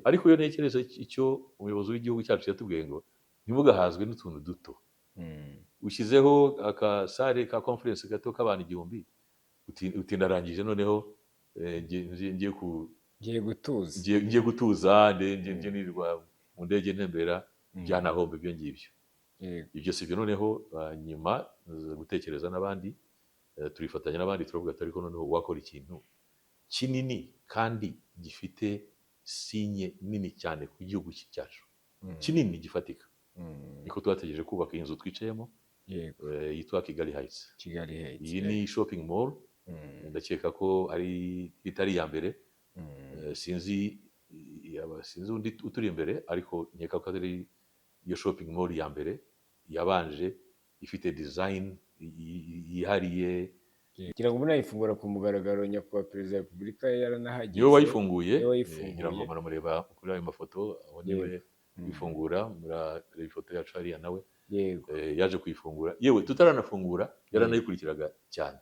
Ariko iyo ntekereza icyo umuyobozi w'igihugu cyacu yatubwiye ngo ntimugahazwe n'utuntu duto, ushyizeho akasare ka conference gato k'abantu 1000, uti ndarangije, noneho ngiye ku Ngiye gutuza. Ngiye gutuza, ngiye nirirwa mu ndege ntembera, byanahomba ibyo ngibyo. Ibyo si byo. Noneho nyuma nza gutekereza n'abandi, turifatanya n'abandi, turavuga ati ariko noneho wakora ikintu kinini kandi gifite signe nini cyane ku gihugu cyacu, kinini gifatika. Niko twategereje kubaka iyi nzu twicayemo, yitwa Kigali Heights. Kigali Heights. Iyi ni shopping mall, ndakeka ko ari itari iya mbere. Sinzi sinzi undi uturi imbere, ariko nkeka ko ari iyo shopping mall ya mbere yabanje ifite design yihariye. Ngira ngo munayifungura ku mugaragaro, nyakubahwa Perezida wa Repubulika yaranahageze. Niwe wayifunguye. Niwe wayifunguye. Ngira ngo muramureba kuri ayo mafoto, aho niwe ifungura, murareba ifoto yacu hariya nawe. Yaje kuyifungura, yewe tutaranafungura yaranayikurikiraga cyane.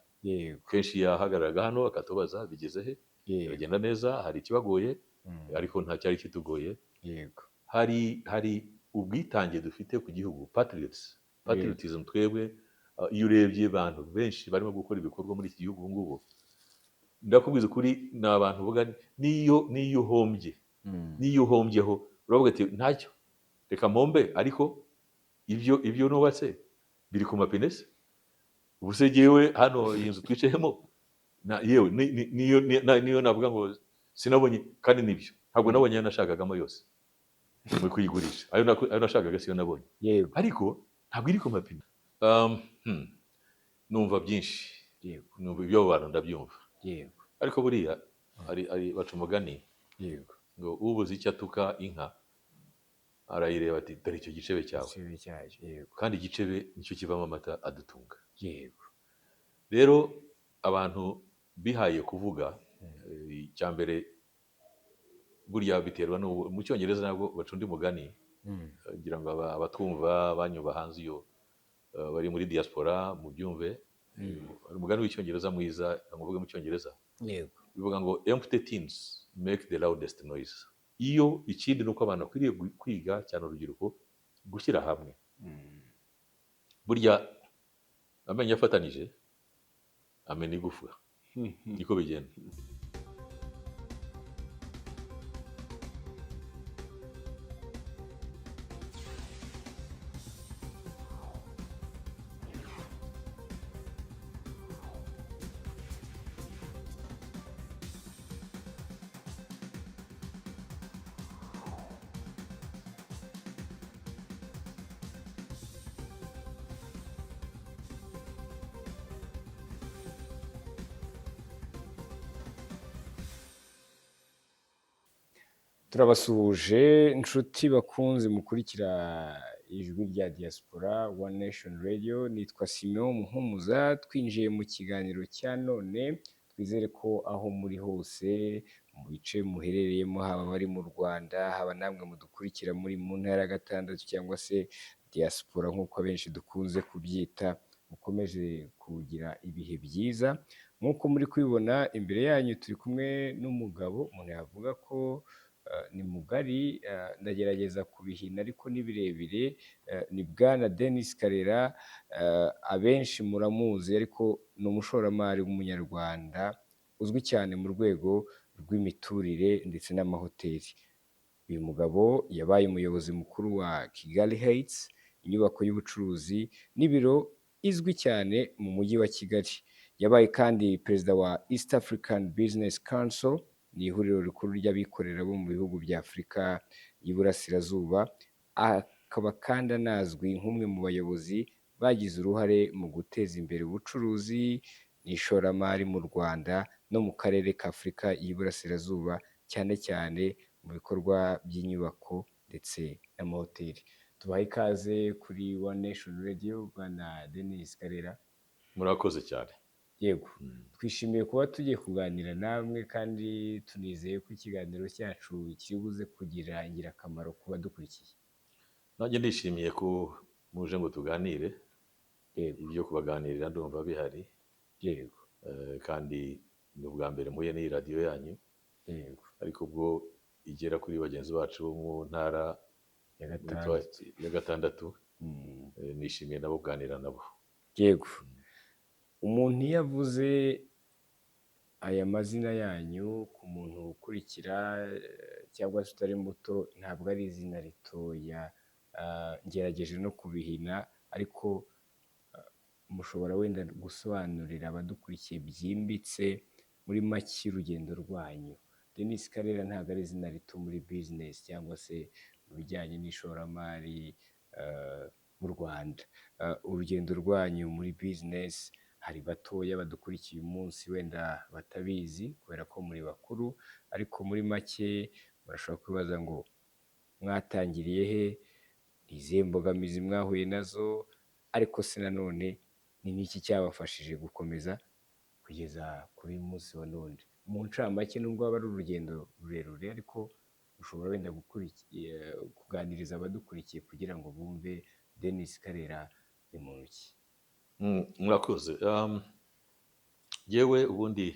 Kenshi yahagararaga hano akatubaza bigeze he, biragenda neza, hari ikibagoye? Ariko nta cyari kitugoye. Hari ubwitange dufite ku gihugu, patriots, patriotism. Twebwe iyo urebye abantu benshi barimo gukora ibikorwa muri iki gihugu ubu ngubu, ndakubwiza ukuri, ni abantu uvuga niyo uhombye, niyo uhombyeho uravuga ati ntacyo, reka mpombe, ariko ibyo nubatse biri ku mapine se? Ubu se jyewe hano iyi nzu twicayemo, yewe niyo navuga ngo sinabonye, kandi nibyo, ntabwo nabonye ayo nashakagamo yose mu kuyigurisha, ayo nashakaga siyo nabonye. Ariko ntabwo iri ku mapine. Numva byinshi. Numva ibyo abo bantu, ndabyumva. Ariko buriya hari baca umugani ngo ubuze icyo atuka inka arayireba ati dore icyo gicebe cyawe. Igicebe cyayo, yego. Kandi igicebe nicyo kivamo amata adutunga. Rero abantu bihaye kuvuga, icya mbere burya biterwa n'ubu. Mu Cyongereza ntabwo baca undi mugani, ngira ngo abatwumva banyumva hanze iyo, bari muri diaspora mubyumve. Hari umugani w'Icyongereza mwiza, nguvuge mu Cyongereza. Bivuga ngo empty tins make the loudest noise. Iyo ikindi ni uko abantu bakwiriye kwiga cyane, urubyiruko, gushyira hamwe. Burya amenyo afatanije amena igufwa, niko bigenda. Turabasuhuje inshuti bakunze mukurikira Ijwi rya Diaspora, One Nation Radio. Nitwa Simeon Muhumuza. Twinjiye mu kiganiro cya none, twizere ko aho muri hose mu bice muherereyemo, haba abari mu Rwanda, haba namwe mudukurikira muri mu ntara ya gatandatu cyangwa se diaspora nk'uko abenshi dukunze kubyita, mukomeje kugira ibihe byiza. Nk'uko muri kubibona imbere yanyu, turi kumwe n'umugabo umuntu yavuga ko ni mugari, ndagerageza kubihina ariko ni birebire, ni Bwana Denis Karera. Abenshi muramuzi, ariko ni umushoramari w'umunyarwanda uzwi cyane mu rwego rw'imiturire ndetse n'amahoteli. Uyu mugabo yabaye umuyobozi mukuru wa Kigali Heights, inyubako y'ubucuruzi n'ibiro izwi cyane mu mujyi wa Kigali. Yabaye kandi perezida wa East African Business Council, ni ihuriro rikuru ry'abikorera bo mu bihugu bya Afurika y'Iburasirazuba. Akaba kandi anazwi nk'umwe mu bayobozi bagize uruhare mu guteza imbere ubucuruzi n'ishoramari mu Rwanda no mu karere ka Afurika y'Iburasirazuba, cyane cyane mu bikorwa by'inyubako ndetse n'amahoteli. Tubahe ikaze kuri One Nation Radio, Bwana Denis Karera. Murakoze cyane. Yego, twishimiye kuba tugiye kuganira namwe, kandi tunizeye ko ikiganiro cyacu kiri buze kugira ingirakamaro ku badukurikiye. Nanjye ndishimiye ko muje ngo tuganire. Ibyo kubaganirira ndumva bihari. Kandi ni ubwa mbere mpuye n'iyi radiyo yanyu. Ariko ubwo igera kuri bagenzi bacu bo mu ntara Ya witwa gatandatu. Ya gatandatu. Nishimiye nabo kuganira nabo. Yego, umuntu iyo avuze aya mazina yanyu, ku muntu ukurikira cyangwa se utari muto, ntabwo ari izina ritoya. Ngerageje no kubihina, ariko mushobora wenda gusobanurira abadukurikiye byimbitse, muri make, urugendo rwanyu. Denis Karera ntabwo ari izina rito muri business cyangwa se mu bijyanye n'ishoramari mu Rwanda. Urugendo rwanyu muri business, hari batoya badukurikiye uyu munsi wenda batabizi kubera ko muri bakuru, ariko muri make murashobora kwibaza ngo mwatangiriye he, ni izihe mbogamizi mwahuye nazo, ariko se nanone ni n'iki cyabafashije gukomeza kugeza kuri uyu munsi wa none? Mu ncamake, nubwo waba ari urugendo rurerure, ariko ushobora wenda kuganiriza abadukurikiye kugira ngo bumve Denis Karera ni muntu ki. Murakoze. Yewe, ubundi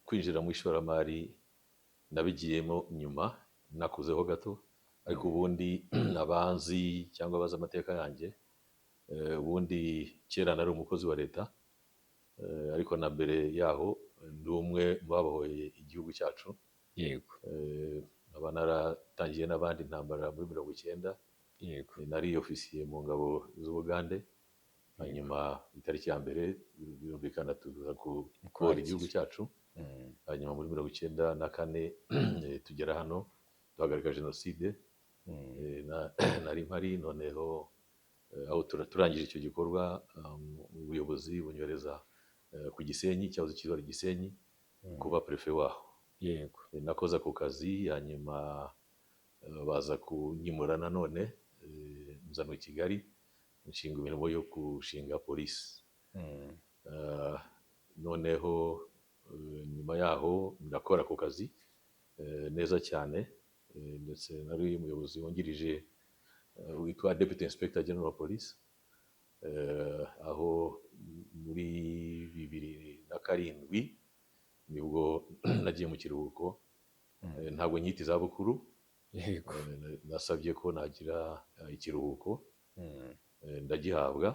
kwinjira mu ishoramari nabigiyemo nyuma, nakuzeho gato, ariko ubundi abanzi cyangwa abazi amateka yanjye, ubundi kera nari umukozi wa leta, ariko na mbere yaho ndi umwe mu babohoye igihugu cyacu. Nkaba naratangiye n'abandi intambara muri 90. Nari ofisiye mu ngabo z'Ubugande, hanyuma itariki ya mbere, birumvikana, tuza kubohora igihugu cyacu. Hanyuma muri 94 tugera hano, duhagarika jenoside. Nari mpari. Noneho aho turangije icyo gikorwa, ubuyobozi bunyohereza ku Gisenyi, cyahoze cyitwa Gisenyi, kuba préfet waho. Nakoze ako kazi, hanyuma baza kunyimura nanone, nzanwa i Kigali, nshinga imirimo yo gushinga polisi. Noneho nyuma yaho ndakora ako kazi neza cyane, ndetse nari umuyobozi wungirije witwa Deputy Inspector General of Police, aho muri 2007 nibwo nagiye mu kiruhuko. Ntabwo nyita izabukuru. Nasabye ko nagira ikiruhuko, ndagihabwa.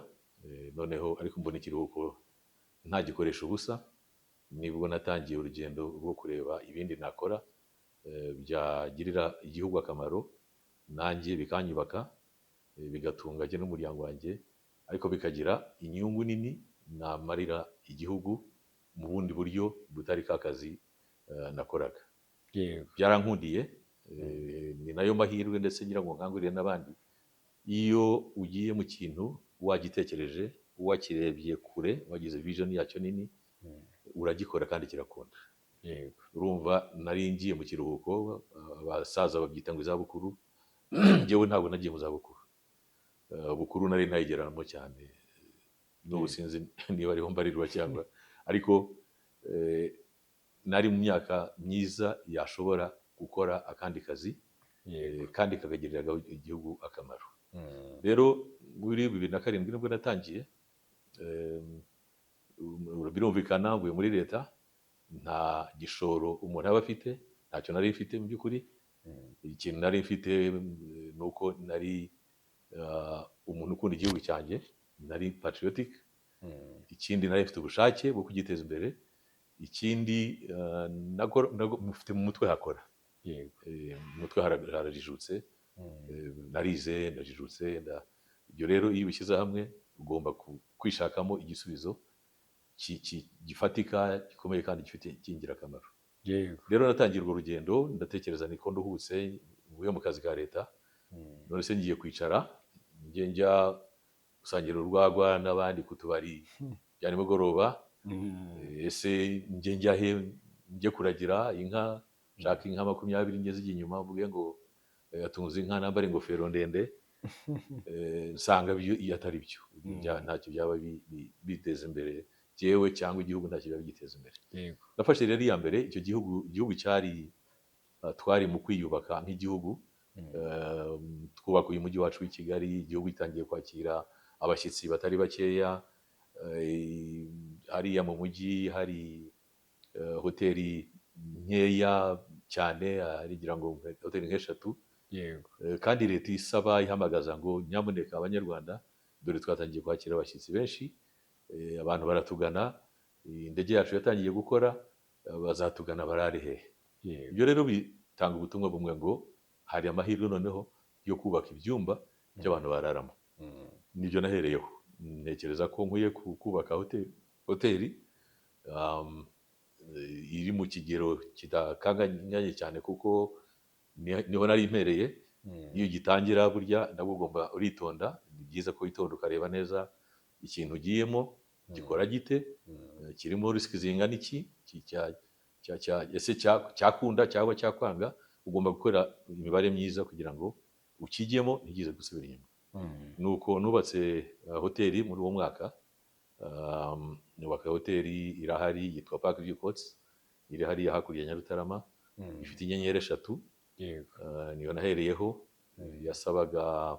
Noneho ariko mbona ikiruhuko ntagikoresha ubusa, nibwo natangiye urugendo rwo kureba ibindi nakora byagirira igihugu akamaro, nanjye bikanyubaka, bigatunga jye n'umuryango wanjye, ariko bikagira inyungu nini namarira igihugu mu bundi buryo butari ka kazi nakoraga. Byarankundiye, ni nayo mahirwe, ndetse ngira ngo nkangurire n'abandi: iyo ugiye mu kintu wagitekereje, wakirebye kure, wagize vision yacyo nini, uragikora kandi kirakunda. Urumva, nari ngiye mu kiruhuko, abasaza babyita ngo izabukuru, njyewe ntabwo nagiye mu zabukuru. Ubukuru nari ntayigeramo cyane, n'ubu sinzi niba ariho mbarirwa cyangwa, ariko nari mu myaka myiza yashobora gukora akandi kazi, kandi kakagirira igihugu akamaro. Rero muri 2007 nibwo natangiye. Birumvikana, mvuye muri leta, nta gishoro umuntu aba afite, ntacyo nari mfite mu by'ukuri. Ikintu nari mfite ni uko nari umuntu ukunda igihugu cyanjye, nari patriotic. Ikindi, nari mfite ubushake bwo kugiteza imbere. Ikindi, mfite mu mutwe hakora. Mu mutwe harajijutse. Narize, ndajijutse. Ibyo rero iyo ubishyize hamwe, ugomba kwishakamo igisubizo gifatika, gikomeye kandi gifite cy'ingirakamaro. Rero natangiye urwo rugendo, ndatekereza niko nduhutse, mvuye mu kazi ka leta, none se ngiye kwicara njye njya gusangira urwagwa n'abandi ku tubari bya nimugoroba? Ese njye njya he? Njye kuragira inka, nshaka inka 20, njye zijya inyuma, mvuge ngo atunze inka, nambara ingofero ndende? Nsanga iyo atari byo. Ntacyo byaba biteza imbere jyewe cyangwa igihugu, ntacyo byaba bigiteza imbere. Nafashe rero iya mbere. Icyo gihugu cyari, twari mu kwiyubaka nk'igihugu. Twubaka uyu mujyi wacu w'i Kigali, igihugu gitangiye kwakira abashyitsi batari bakeya. Hariya mu mujyi hari hoteli. nkeya cyane, arigira ngo hoteli nk'eshatu. Kandi leta isaba, ihamagaza ngo nyamuneka Abanyarwanda, dore twatangiye kwakira abashyitsi benshi, abantu baratugana, indege yacu yatangiye gukora, bazatugana barare hehe? Ibyo rero bitanga ubutumwa bumwe ngo hari amahirwe noneho yo kubaka ibyumba by'abantu bararamo. Nibyo nahereyeho, ntekereza ko nkwiye kubaka hoteli iri mu kigero kidakanganye cyane, kuko niho nari mpereye. Iyo ugitangira burya nabwo ugomba uritonda, ni byiza ko witonda ukareba neza ikintu ugiyemo gikora gite, kirimo risques zingana iki, ese cyakunda cyangwa cyakwanga. Ugomba gukora imibare myiza kugira ngo ukijyemo ntigize gusubira inyuma. Nuko nubatse hoteli muri uwo mwaka, nubaka hoteli irahari yitwa Park View Courts, iri hariya hakurya ya Nyarutarama, ifite inyenyeri 3. Niyo nahereyeho. Yasabaga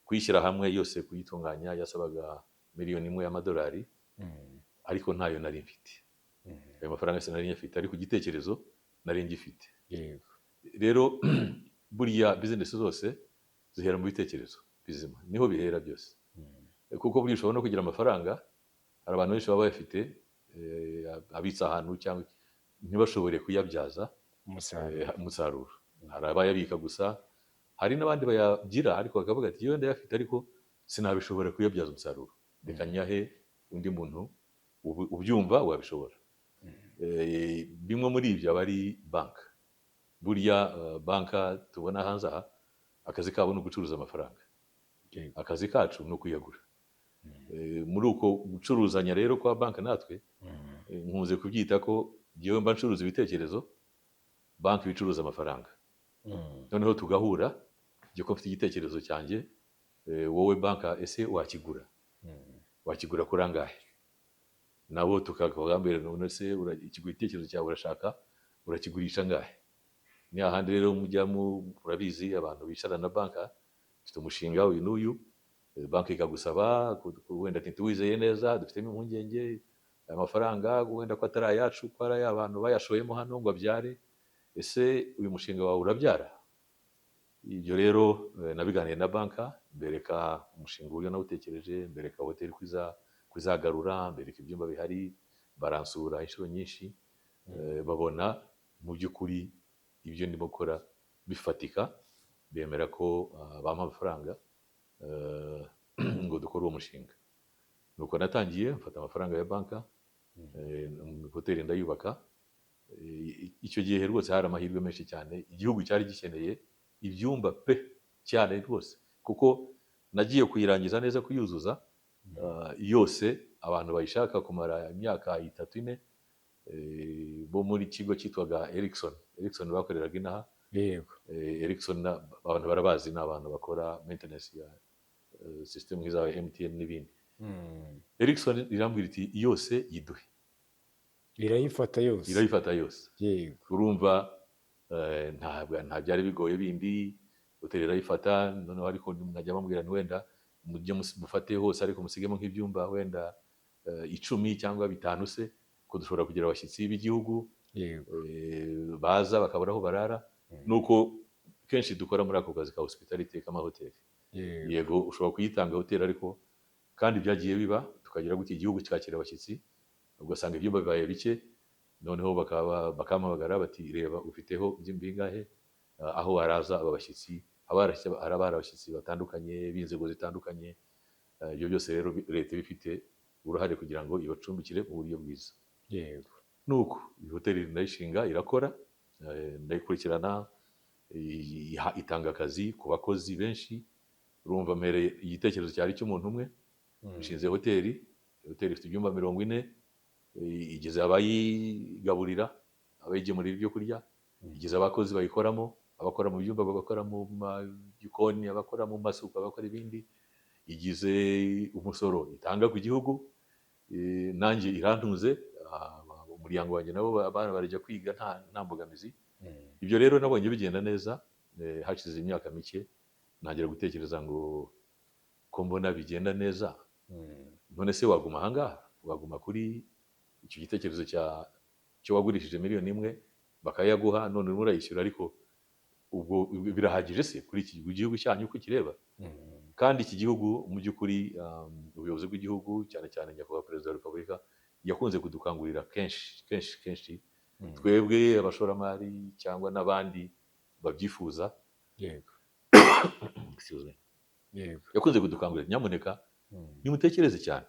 kuyishyira hamwe yose, kuyitunganya yasabaga miliyoni 1 y'amadolari, ariko ntayo nari mfite. Ayo mafaranga sinari nyafite, ariko igitekerezo nari ngifite. Rero buriya bizinesi zose zihera mu bitekerezo bizima, niho bihera byose. Kuko buriya ushobora no kugira amafaranga, hari abantu benshi baba bayafite, abitse ahantu cyangwa ntibashobore kuyabyaza umusaruro. Umusaruro. Hari abayabika gusa, hari n'abandi bayagira ariko bakavuga ati yewe ndayafite ariko sinabishobora kuyabyaza umusaruro, reka nyahe undi muntu ubyumva wabishobora. Bimwe muri ibyo aba ari banka. Burya banka tubona hanze aha, akazi kabo ni ugucuruza amafaranga, akazi kacu ni ukuyagura. Muri uko gucuruzanya rero kwa banki natwe, nkunze kubyita ko njyewe mba ncuruza ibitekerezo, banki ibicuruza amafaranga. Noneho tugahura, njye ko mfite igitekerezo cyanjye, wowe banka ese wakigura? Wakigura kuri angahe? Nabo tukakubwira none se igitekerezo cyawe urashaka urakigurisha angahe? Ni hahandi rero mujya murabizi, abantu bicara na banka, ufite umushinga uyu n'uyu, banki ikagusaba wenda ntituwizeye neza, dufitemo impungenge, aya mafaranga wenda ko atari ayacu, ko ari ay'abantu bayashoyemo hano ngo abyare, ese uyu mushinga wawe urabyara? Ibyo rero nabiganiye na banka, mbereka umushinga uburyo nawutekereje, mbereka hoteli ko izagarura, mbereka ibyumba bihari, baransura inshuro nyinshi, babona mu by'ukuri ibyo ndimo gukora bifatika, bemera ko bampa amafaranga ngo dukore uwo mushinga. Nuko natangiye mfata amafaranga ya banka, hoteli ndayubaka. Icyo gihe rwose hari amahirwe menshi cyane, igihugu cyari gikeneye ibyumba pe, cyane rwose, kuko nagiye kuyirangiza neza kuyuzuza yose, abantu bayishaka kumara imyaka 3 4, bo muri kigo cyitwaga Ericsson. Ericsson bakoreraga inaha. Ericsson abantu barabazi, ni abantu bakora maintenance ya system nk'iza MTN n'ibindi. Ericsson irambwira iti yose yiduhe. Irayifata yose. Irayifata yose. Urumva ntabwo nta byari bigoye bindi, hoteli irayifata. Noneho ariko nkajya bambwira nti wenda mujye mufate hose ariko musigemo nk'ibyumba wenda 10 cyangwa 5 se, ko dushobora kugira abashyitsi b'igihugu baza bakabura aho barara. Nuko kenshi dukora muri ako kazi ka hospitality k'amahoteli. Yego ushobora kuyitanga hoteli, ariko kandi byagiye biba tukagira gutya igihugu cyakira abashyitsi, ugasanga ibyumba bibaye bike, noneho bakampamagara bati reba ufiteho bingahe, aho waraza aba bashyitsi, haba hari abashyitsi batandukanye b'inzego zitandukanye. Ibyo byose rero leta iba ifite uruhare kugira ngo ibacumbikire mu buryo bwiza. Nuko iyi hoteli ndayishinga irakora, ndayikurikirana, itanga akazi ku bakozi benshi. Urumva mpereye igitekerezo cyari cy'umuntu umwe, nshinze hoteli, hoteli ifite ibyumba 40, igeze abayigaburira, abayigemurira ibyo kurya, igeze abakozi bayikoramo, abakora mu byumba, abakora mu gikoni, abakora mu masuku, abakora ibindi, igize umusoro itanga ku gihugu, nanjye irantunze, umuryango wanjye nabo abana barajya kwiga nta mbogamizi. Ibyo rero nabonye bigenda neza, hashize imyaka mike ntangira gutekereza ngo ko mbona bigenda neza, none se waguma ahangaha, waguma kuri icyo gitekerezo cyo wagurishije miliyoni 1 Bakayaguha, none urimo urayishyura, ariko ubwo birahagije se kuri iki gihugu cyanyu uko kireba? Kandi iki gihugu mu by'ukuri, ubuyobozi bw'igihugu, cyane cyane Nyakubahwa Perezida wa Repubulika, yakunze kudukangurira kenshi kenshi kenshi, twebwe abashoramari cyangwa n'abandi babyifuza. Excuse me. Yakunze kudukangurira: "Nyamuneka nimutekereze cyane,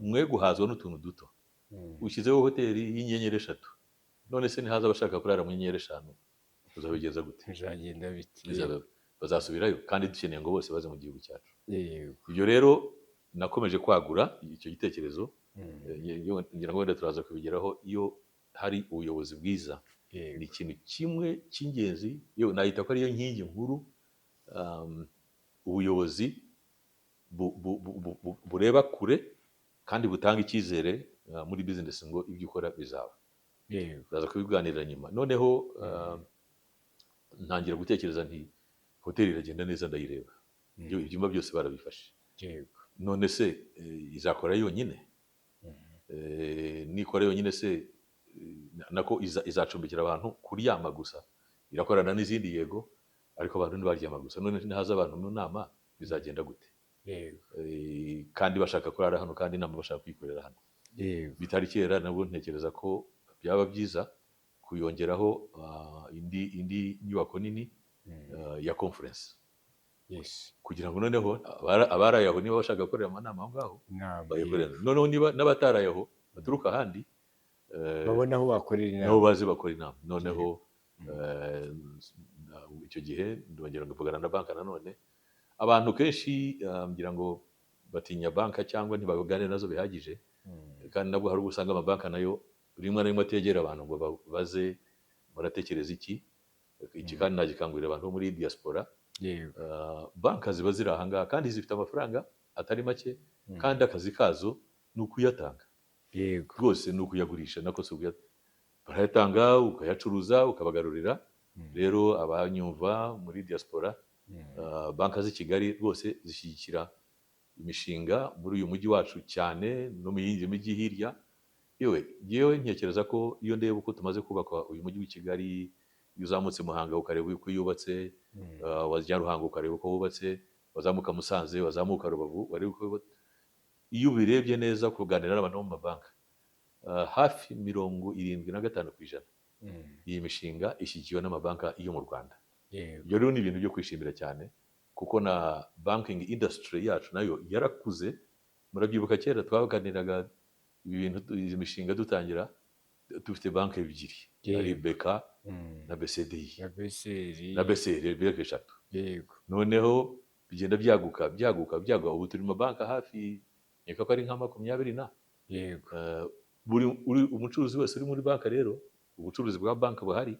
mwe guhazwa n'utuntu duto." Ushyizeho hoteli y'inyenyeri 3, none se nihaza abashaka kurara mu nyenyeri 5 uzabigenza gute? Bizagenda bite? Bazasubirayo, kandi dukeneye ngo bose baze mu gihugu cyacu. Ibyo rero nakomeje kwagura icyo gitekerezo. Ngira ngo wenda turaza kubigeraho. Iyo hari ubuyobozi bwiza, ni ikintu kimwe cy'ingenzi, yewe nahita ko ariyo nkingi nkuru, ubuyobozi bureba kure kandi butanga icyizere muri business ngo ibyo ukora bizaba. Turaza kubiganira nyuma. Noneho ntangira gutekereza nti hoteli iragenda neza, ndayireba. Ibyumba byose barabifashe. None se izakora yonyine? Nikora yonyine se, nako izacumbikira abantu kuryama gusa? Irakorana n'izindi, yego, ariko abantu ntibaryama gusa. None nihaza abantu mu nama bizagenda gute? Kandi bashaka kurara hano, kandi inama bashaka kuyikorera hano. Bitari kera nabwo ntekereza ko byaba byiza kuyongeraho indi nyubako nini ya conference, kugira ngo noneho abaraye aho, niba bashaka gukorera amanama aho ngaho, inama bayikorere. Noneho niba n'abataraye aho baturuka ahandi, babona aho bakorera nabo inama. Baze bakora inama. Noneho icyo gihe ndongera ngavugana na banki nanone. Abantu kenshi ngira ngo batinya banki cyangwa ntibaganire nazo bihagije. Kandi nabwo hari ubwo usanga amabanki nayo rimwe na rimwe ategera abantu ngo baze baratekereza iki iki. Kandi nagikangurira abantu bo muri diaspora. Banki ziba ziri aha ngaha kandi zifite amafaranga atari make, kandi akazi kazo ni ukuyatanga. Rwose ni ukuyagurisha, nako si barayatanga, ukayacuruza, ukabagarurira. Rero abanyumva muri diaspora, banki z'i Kigali rwose zishyigikira imishinga muri uyu mujyi wacu cyane no mu yindi mijyi hirya. Yewe, yewe, ntekereza ko iyo ndeba uko tumaze kubaka uyu mujyi w'i Kigali, iyo uzamutse Muhanga ukareba uko yubatse, wajya Ruhango ukareba uko wubatse, wazamuka Musanze, wazamuka Rubavu wareba uko yubatse, iyo ubirebye neza, kuganira n'abantu bo mu mabanki, hafi 75% iyi mishinga ishyigikiwe n'amabanki yo mu Rwanda. Ibyo rero ni ibintu byo kwishimira cyane, kuko na banking industry yacu nayo yarakuze. Murabyibuka kera twaganiraga ibi bintu, izi mishinga dutangira, dufite banki ebyiri, ari BK na BCDI. Na BCR. Na BCR, banki eshatu. Noneho bigenda byaguka, byaguka, byaguka, ubu turi mu mabanki hafi, nkeka ko ari nka 20 na buri umucuruzi wese uri muri banki. Rero ubucuruzi bwa banki buhari,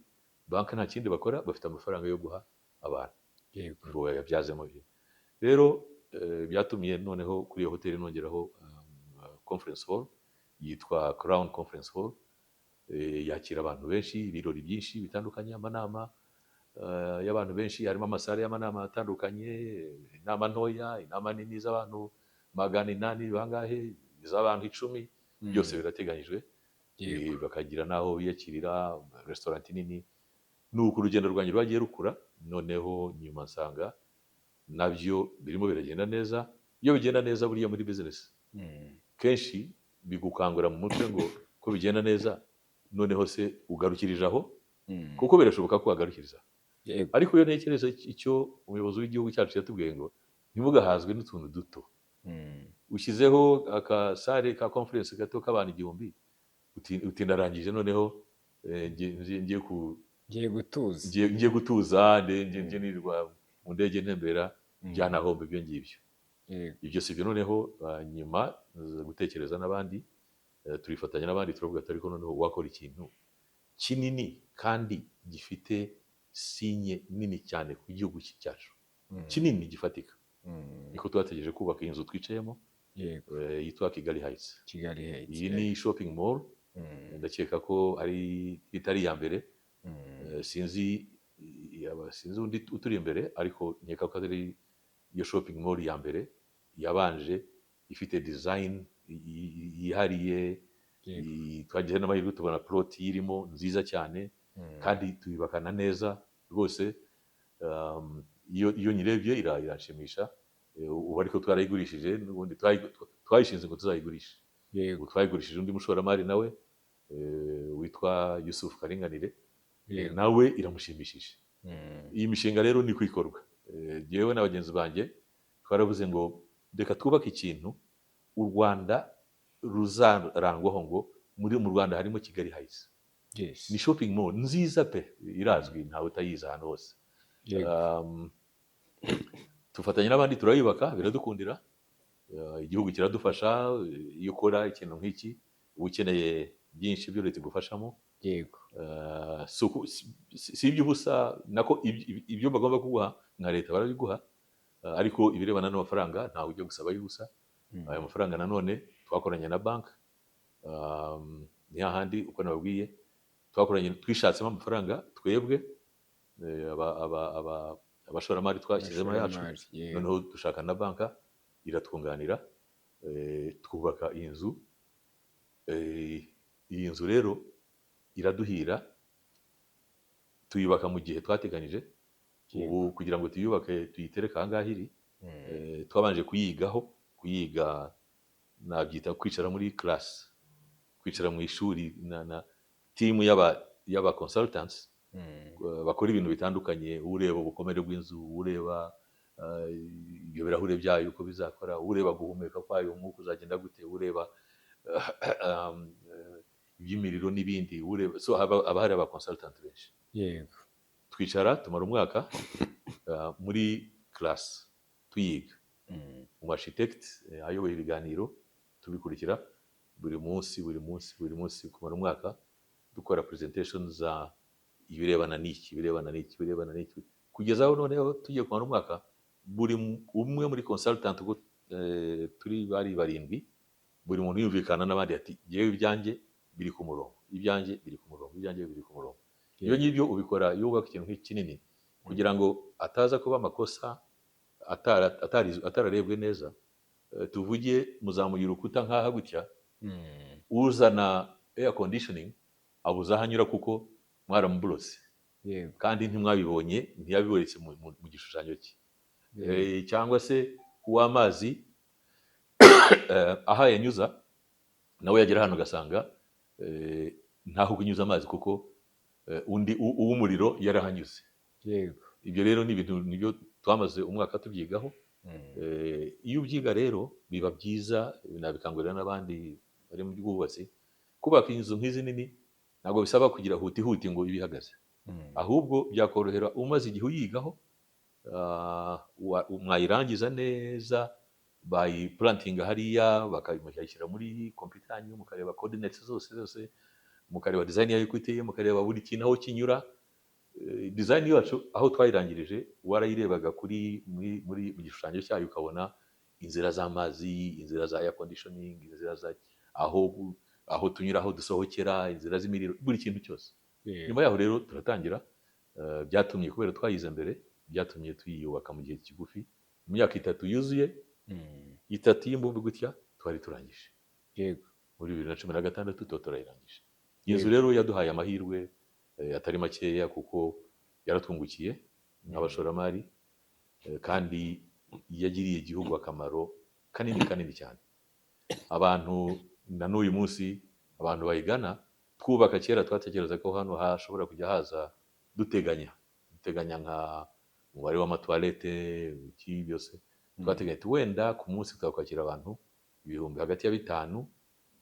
banki nta kindi bakora, bafite amafaranga yo guha abantu ngo bayabyazemo ibintu. Rero byatumye noneho kuri iyo hoteli nongeraho conference hall yitwa Crown Conference Hall. Yakira abantu benshi, ibirori byinshi bitandukanye, amanama y'abantu benshi. Harimo amasare y'amanama atandukanye, inama ntoya, inama nini z'abantu 800 bangahe, iz'abantu 10, byose birateganyijwe. Bakagira n'aho biyakirira, restaurant nini. Nuko urugendo rwanjye rwagiye rukura. Noneho nyuma nsanga nabyo birimo biragenda neza. Iyo bigenda neza buriya muri business, kenshi bigukangura mu mutwe ngo ko bigenda neza, noneho se ugarukirije aho? Kuko birashoboka ko wagarukiriza. Ariko iyo ntekereza icyo umuyobozi w'igihugu cyacu yatubwiye ngo ntimugahazwe n'utuntu duto, ushyizeho akasare ka conference gato k'abantu 1000, uti ndarangije, noneho ngiye ku Ngiye gutuza. Ngiye gutuza, ngiye nirirwa mu ndege ntembera, byanahomba ibyo ngibyo. Ibyo si byo. Noneho nyuma nza gutekereza n'abandi, turifatanya n'abandi, turavuga ati ariko noneho wakora ikintu kinini kandi gifite sinye nini cyane ku gihugu cyacu, kinini gifatika. Niko twategereje kubaka iyi nzu twicayemo, yitwa Kigali Heights. Kigali Heights. Iyi ni shopping mall. Ndakeka ko ari itari iya mbere. Sinzi yaba, sinzi undi uturi imbere, ariko nkeka ko ari iyo shopping mall ya mbere yabanje ifite design yihariye. Twagize n'amahirwe tubona plot irimo nziza cyane. Kandi tuyubakana neza rwose. Iyo nyirebye iranshimisha. Ubu ariko twarayigurishije, n'ubundi twayishinze ngo tuzayigurishe. Ubu twayigurishije undi mushoramari nawe witwa Yusuf Karinganire. Nawe iramushimishije. Iyi mishinga rero ni kwikorwa. Jyewe na bagenzi banjye twaravuze ngo reka twubake ikintu u Rwanda ruzarangwaho, ngo mu Rwanda harimo Kigali Heights. Ni shopping mall nziza pe, irazwi, ntawe utayizi ahantu hose. Tufatanya n'abandi turayubaka, biradukundira. Igihugu kiradufasha. Iyo ukora ikintu nk'iki uba ukeneye byinshi byo leta igufashamo. Si iby'ubusa, nako ibyo bagomba kuguha nka leta barabiguha, ariko ibirebana n'amafaranga ntawe ujya gusaba y'ubusa. Ayo mafaranga nanone twakoranye na banki, ni hahandi uko nababwiye, twakoranye, twishatsemo amafaranga twebwe, abashoramari twashyizemo yacu. Abashoramari, yego. Noneho dushaka na banka iratwunganira, twubaka iyi nzu. Iyi nzu rero iraduhira, tuyubaka mu gihe twateganyije. Ubu kugira ngo tuyubake tuyitereke aha ngaha iri, twabanje kuyigaho, kuyiga nabyita kwicara muri class, kwicara mu ishuri na team y'aba consultants bakora ibintu bitandukanye: ureba ubukomere bw'inzu, ureba ibyo birahure byayo uko bizakora, ureba guhumeka kwayo, umwuka uzagenda gute, ureba iby'imiriro n'ibindi, ureba. So haba hari aba consultant benshi. Twicara tumara umwaka muri class tuyiga, umu architect ayoboye ibiganiro, tubikurikira buri munsi, buri munsi, buri munsi, kumara umwaka dukora presentation za ibirebana n'iki, ibirebana n'iki, ibirebana n'iki, kugeza aho noneho tugiye kumara umwaka buri umwe muri consultant, uko turi bari barindwi, buri muntu yumvikana n'abandi ati: "Jyewe ibyanjye biri ku murongo, ibyanjye biri ku murongo, ibyanjye biri ku murongo." Ibyo ngibyo ubikora iyo wubaka ikintu nk'iki kinini, kugira ngo ataza kuba amakosa atararebwe neza. Tuvuge muzamuye urukuta nk'aha gutya, uzana air conditioning abuze aho anyura kuko mwaramuburose, kandi ntimwabibonye, ntiyabiberetse mu gishushanyo cye. Cyangwa se uw'amazi aho yanyuza nawe yagera hano ugasanga ntaho kunyuza amazi kuko undi uw'umuriro yarahanyuze. Ibyo rero ni ibintu nibyo twamaze umwaka tubyigaho. Iyo ubyiga rero biba byiza, nabikangurira n'abandi bari mu bwubatsi. Kubaka inzu nk'izi nini ntabwo bisaba kugira huti huti ngo ibe ihagaze, ahubwo byakorohera umaze igihe uyigaho, mwayirangiza neza, bayiplantinga hariya, bakayishyira muri computer yanyu, mukareba coordinates zose zose, mukareba design yayo uko iteye, mukareba buri kintu aho kinyura. Design yacu aho twayirangirije, warayirebaga kuri muri mu gishushanyo cyayo ukabona inzira z'amazi, inzira za air conditioning, inzira za aho tunyura, aho dusohokera, inzira z'imiriro, buri kintu cyose. Nyuma yaho rero turatangira. Byatumye, kubera twayize mbere, byatumye tuyubaka mu gihe kigufi, mu myaka 3 yuzuye, 3 y'imbumbi gutya twari turangije. Muri 2016 tuba turayirangije iyi nzu. Rero yaduhaye amahirwe atari makeya, kuko yaratwungukiye nk'abashoramari, kandi yagiriye igihugu akamaro kanini kanini cyane. Abantu na n'uyu munsi abantu bayigana. Twubaka kera twatekereza ko hano hashobora kujya haza, duteganya nka umubare w'amatuwarete, iki byose, twateganya ati wenda ku munsi twakwakira abantu ibihumbi hagati ya 5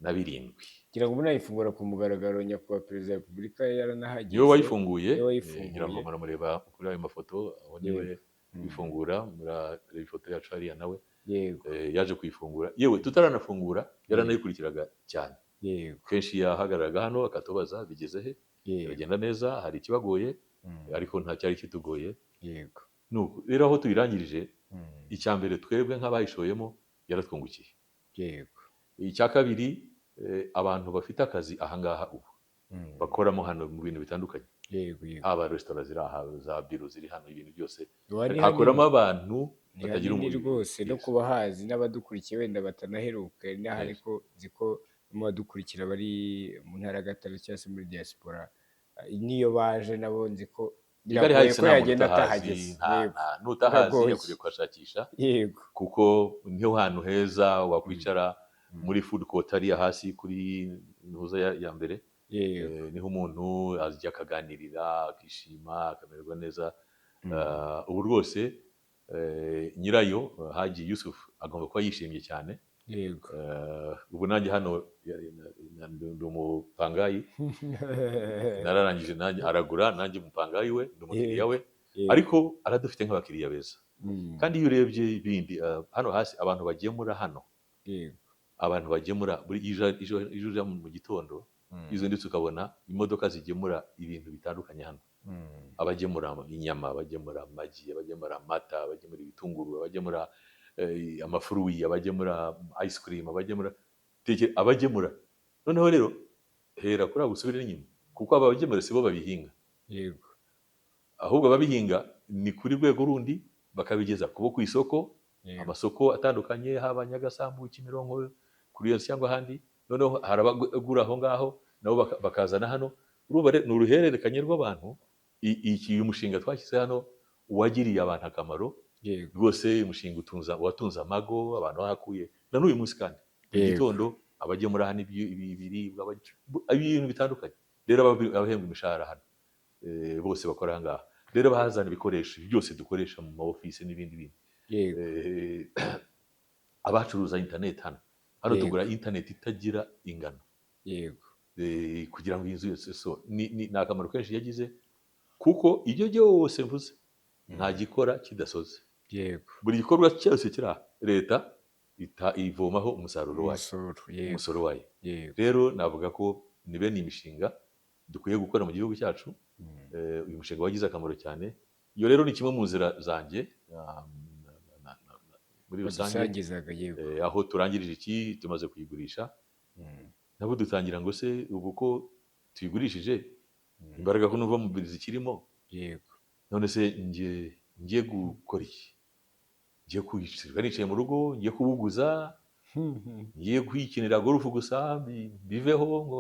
na 7. Ngira ngo munayifungura ku mugaragaro, nyakubahwa perezida wa repubulika yaranahageze. Niwe wayifunguye. Niwe wayifunguye. Ngira ngo muramureba kuri ayo mafoto, aho niwe ifungura, murareba ifoto yacu hariya nawe. Yaje kuyifungura, yewe tutaranafungura yaranayikurikiraga cyane. Kenshi yahagararaga hano akatubaza: "Bigeze he? Biragenda neza? Hari ikibagoye?" Ariko nta cyari kitugoye. Nuko rero aho tuyirangirije, icya mbere twebwe nk'abayishoyemo yaratwungukiye. Icya kabiri, abantu bafite akazi ahangaha ubu bakoramo hano mu bintu bitandukanye, yego yego haba resitora ziri aha, za biro ziri hano, ibintu byose, Ni hakoramo hanini. abantu Ni batagira hanini umubiri. rwose no kuba hazi n'abadukurikiye wenda batanaheruka inaha, ariko nzi ko mu badukurikira bari mu ntara ya Gatare cyangwa se muri diaspora. Niyo baje nabo nzi ko Kigali biragoye Heights ko nta muntu yagenda utahazi, atahageze. N'utahazi Biragoye. yakwiriye kuhashakisha, kuko niho hantu heza wakwicara muri food court hariya hasi kuri ntuza ya mbere. Niho umuntu ajya akaganirira, akishima, akamererwa neza. Ubu rwose nyirayo, Haji Yusuf, agomba kuba yishimye cyane. Ubu nanjye hano ndi umupangayi, nararangije nanjye aragura, nanjye umupangayi we, ndi umukiriya we. Ariko aradufite nk'abakiriya beza. Kandi iyo urebye ibindi, hano hasi abantu bagemura hano, abantu bagemura buri iyo uja mu gitondo, izo ndetse ukabona imodoka zigemura ibintu bitandukanye hano, abagemura inyama, abagemura amagi, abagemura amata, abagemura ibitunguru, abagemura amafruits, abagemura ice cream, abagemura abagemura. Noneho rero hera kuri abo usubire inyuma, kuko aba bagemura sibo babihinga, ahubwo ababihinga ni kuri rwego rundi, bakabigeza kubo ku isoko, amasoko atandukanye, haba Nyagasambu, Kimironko, kuri yose cyangwa ahandi. Noneho hari abagura aho ngaho nabo bakazana hano. Urumva rero ni uruhererekanye rw'abantu. Iki uyu mushinga twashyize hano wagiriye abantu akamaro rwose. Uyu mushinga utunza, watunze amago, abantu bahakuye na n'uyu munsi. Kandi mu gitondo abagemura hano ibiribwa, ibintu bitandukanye. Rero abahembwa imishahara hano, bose bakora aha ngaha, rero bahazana ibikoresho byose dukoresha mu ma office n'ibindi bintu. Abacuruza internet hano, hano tugura internet itagira ingano, kugira ngo inzu yose. So ni akamaro kenshi yagize, kuko ibyo byose mvuze nta gikora kidasoze. Buri gikorwa cyose kiri aha, leta ivomaho umusaruro wayo, Umusoro, yego. umusoro wayo. Rero navuga ko ni bene iyi mishinga dukwiye gukora mu gihugu cyacu. Uyu mushinga wagize akamaro cyane. Iyo rero ni kimwe mu nzira zanjye, muri rusange. Wadusangizaga, yego. Aho turangirije iki, tumaze kuyigurisha, nabo dutangira ngo se ubu ko tuyigurishije, imbaraga ko numva mubiri zikirimo, none se ngiye ngiye gukora iki? Ngiye kwirirwa nicaye mu rugo? Ngiye kubuguza? Ngiye kwikinira golf gusa, biveho ngo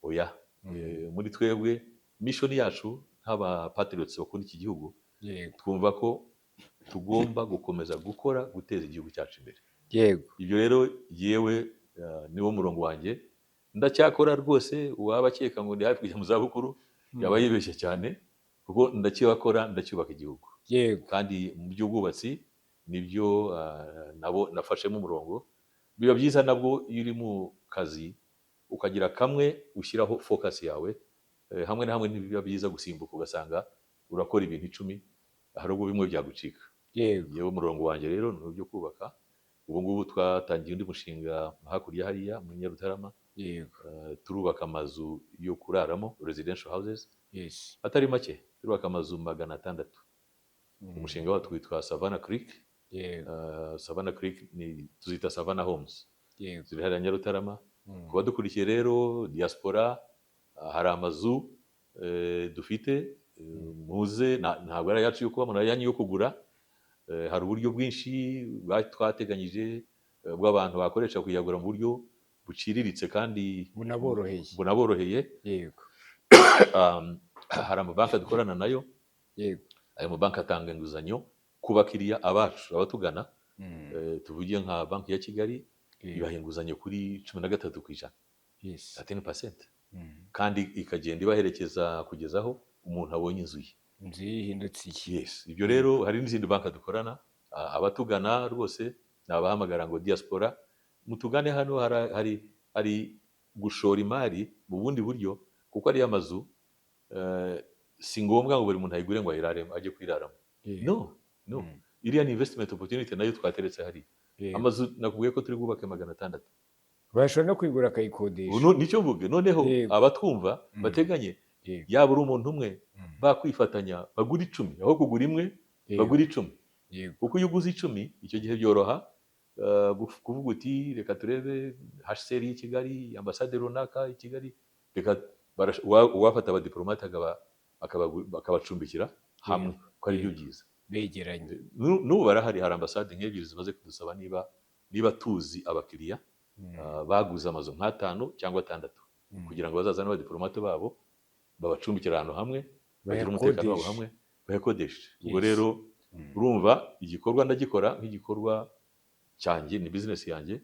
oya. Muri twebwe mission yacu nk'aba patriots bakunda iki gihugu, twumva ko tugomba gukomeza gukora, guteza igihugu cyacu imbere. Ibyo rero yewe, niwo murongo wanjye, ndacyakora rwose. Uwaba akeka ngo ndi hafi kujya mu zabukuru yaba yibeshye cyane, kuko ndacyakora, ndacyubaka igihugu. Kandi mu by'ubwubatsi nibyo, nabo nafashemo umurongo. Biba byiza nabwo iyo uri mu kazi ukagira kamwe ushyiraho focus yawe. Hamwe na hamwe ntibiba byiza gusimbuka ugasanga urakora ibintu 10, hari ubwo bimwe byagucika. Yewe, umurongo wanjye rero ni ibyo kubaka. Ubu ngubu twatangiye undi mushinga hakurya hariya muri Nyarutarama. Turubaka amazu yo kuraramo, residential houses, atari make. Turubaka amazu 600. Umushinga wacu witwa Savannah Creek. Savannah Creek ni tuzita Savannah Homes, ziri hariya Nyarutarama. Ku badukurikiye rero, diaspora, hari amazu dufite, muze, ntabwo ari ayacu yo kubamo, ni ayanyu yo kugura. Hari uburyo bwinshi twateganyije, bw'abantu bakoresha kuyagura mu buryo buciriritse kandi bunaboroheye. Bunaboroheye. Hari amabanki dukorana nayo. Ayo mabanki atanga inguzanyo ku bakiriya abacu, abatugana. Tuvuge nka Banki ya Kigali, ibaha inguzanyo kuri 13%, 13%, kandi ikagenda ibaherekeza kugeza aho umuntu abonye inzu ye. Inzu ye ihindutse iye. Yes, ibyo rero hari n'izindi banki dukorana. Abatugana rwose nabahamagara ngo diaspora mutugane hano, hari gushora imari mu bundi buryo, kuko ariyo amazu, si ngombwa ngo buri muntu ayigure ngo ayiraremo, ajye kwiraramo. No, no. Iriya ni investment opportunity nayo twateretse hariya. Amazu nakubwiye ko turi bwubake 600. Bashobora no kuyigura akayikodesha. Ubu nicyo mvuge noneho, abatwumva bateganye, yaba uri umuntu umwe, bakwifatanya bagura 10 aho kugura imwe, bagura 10, kuko iyo uguze 10 icyo gihe byoroha, kuvuga uti reka turebe HCR y'i Kigali, ambasade runaka i Kigali, reka uwafata abadiplomate akabacumbikira hamwe, ko ari byo byiza. Begeranye. N'ubu barahari, hari ambasade nk'ebyiri zimaze kudusaba niba tuzi abakiriya, baguze amazu nk'atanu cyangwa atandatu, kugira ngo bazazane abadiplomate babo. Babacumbikira ahantu hamwe, bagira umutekano wabo Bayakodeshe. hamwe, bayakodeshe. Ubwo rero urumva igikorwa ndagikora nk'igikorwa cyanjye, ni business yanjye,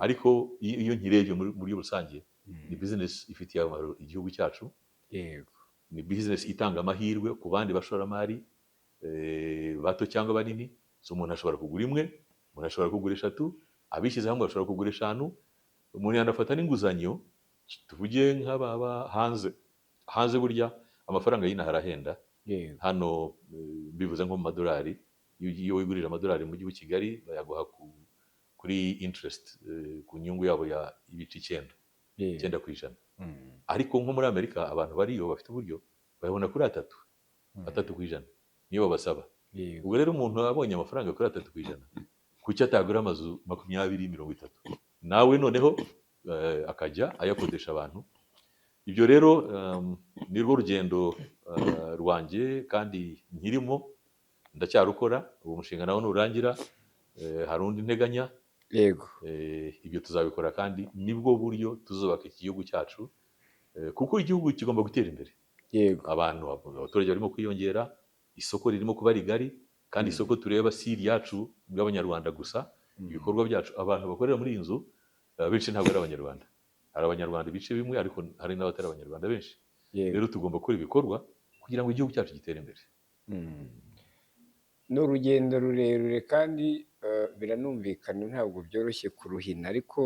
ariko iyo nkirebye muri rusange, ni business ifitiye akamaro igihugu cyacu, ni business itanga amahirwe ku bandi bashoramari, bato cyangwa banini. So umuntu ashobora kugura imwe, umuntu ashobora kugura eshatu, abishyize hamwe bashobora kugura eshanu, umuntu yanafata n'inguzanyo. Tuvuge nk'ababa hanze, hanze burya amafaranga y'inaha arahenda. Hano, bivuze nko mu madolari, iyo wigurije amadolari mu mujyi wa Kigali bayaguha kuri interest, ku nyungu yabo ya ibice 9, 9%. Ariko nko muri Amerika abantu bariyo bafite uburyo bayabona kuri 3, 3% niyo babasaba. Ubwo rero umuntu abonye amafaranga kuri 3%, kuki atagura amazu 20, 30, nawe noneho akajya ayakodesha abantu? Ibyo rero ni rwo rugendo rwanjye kandi nkirimo ndacyarukora. Uwo mushinga nawo nurangira, hari undi nteganya. Ibyo tuzabikora kandi nibwo buryo tuzubaka iki gihugu cyacu, kuko igihugu kigomba gutera imbere. Abantu, abaturage barimo kwiyongera, isoko ririmo kuba rigari, kandi isoko tureba si iryacu bw'Abanyarwanda gusa. Ibikorwa byacu, abantu bakorera muri iyi nzu, benshi ntabwo ari Abanyarwanda. Hari Abanyarwanda ibice bimwe, ariko hari n'abatari Abanyarwanda benshi. Rero tugomba gukora ibikorwa kugira ngo igihugu cyacu gitere imbere. Ni urugendo rurerure kandi biranumvikana, ntabwo byoroshye kuruhina, ariko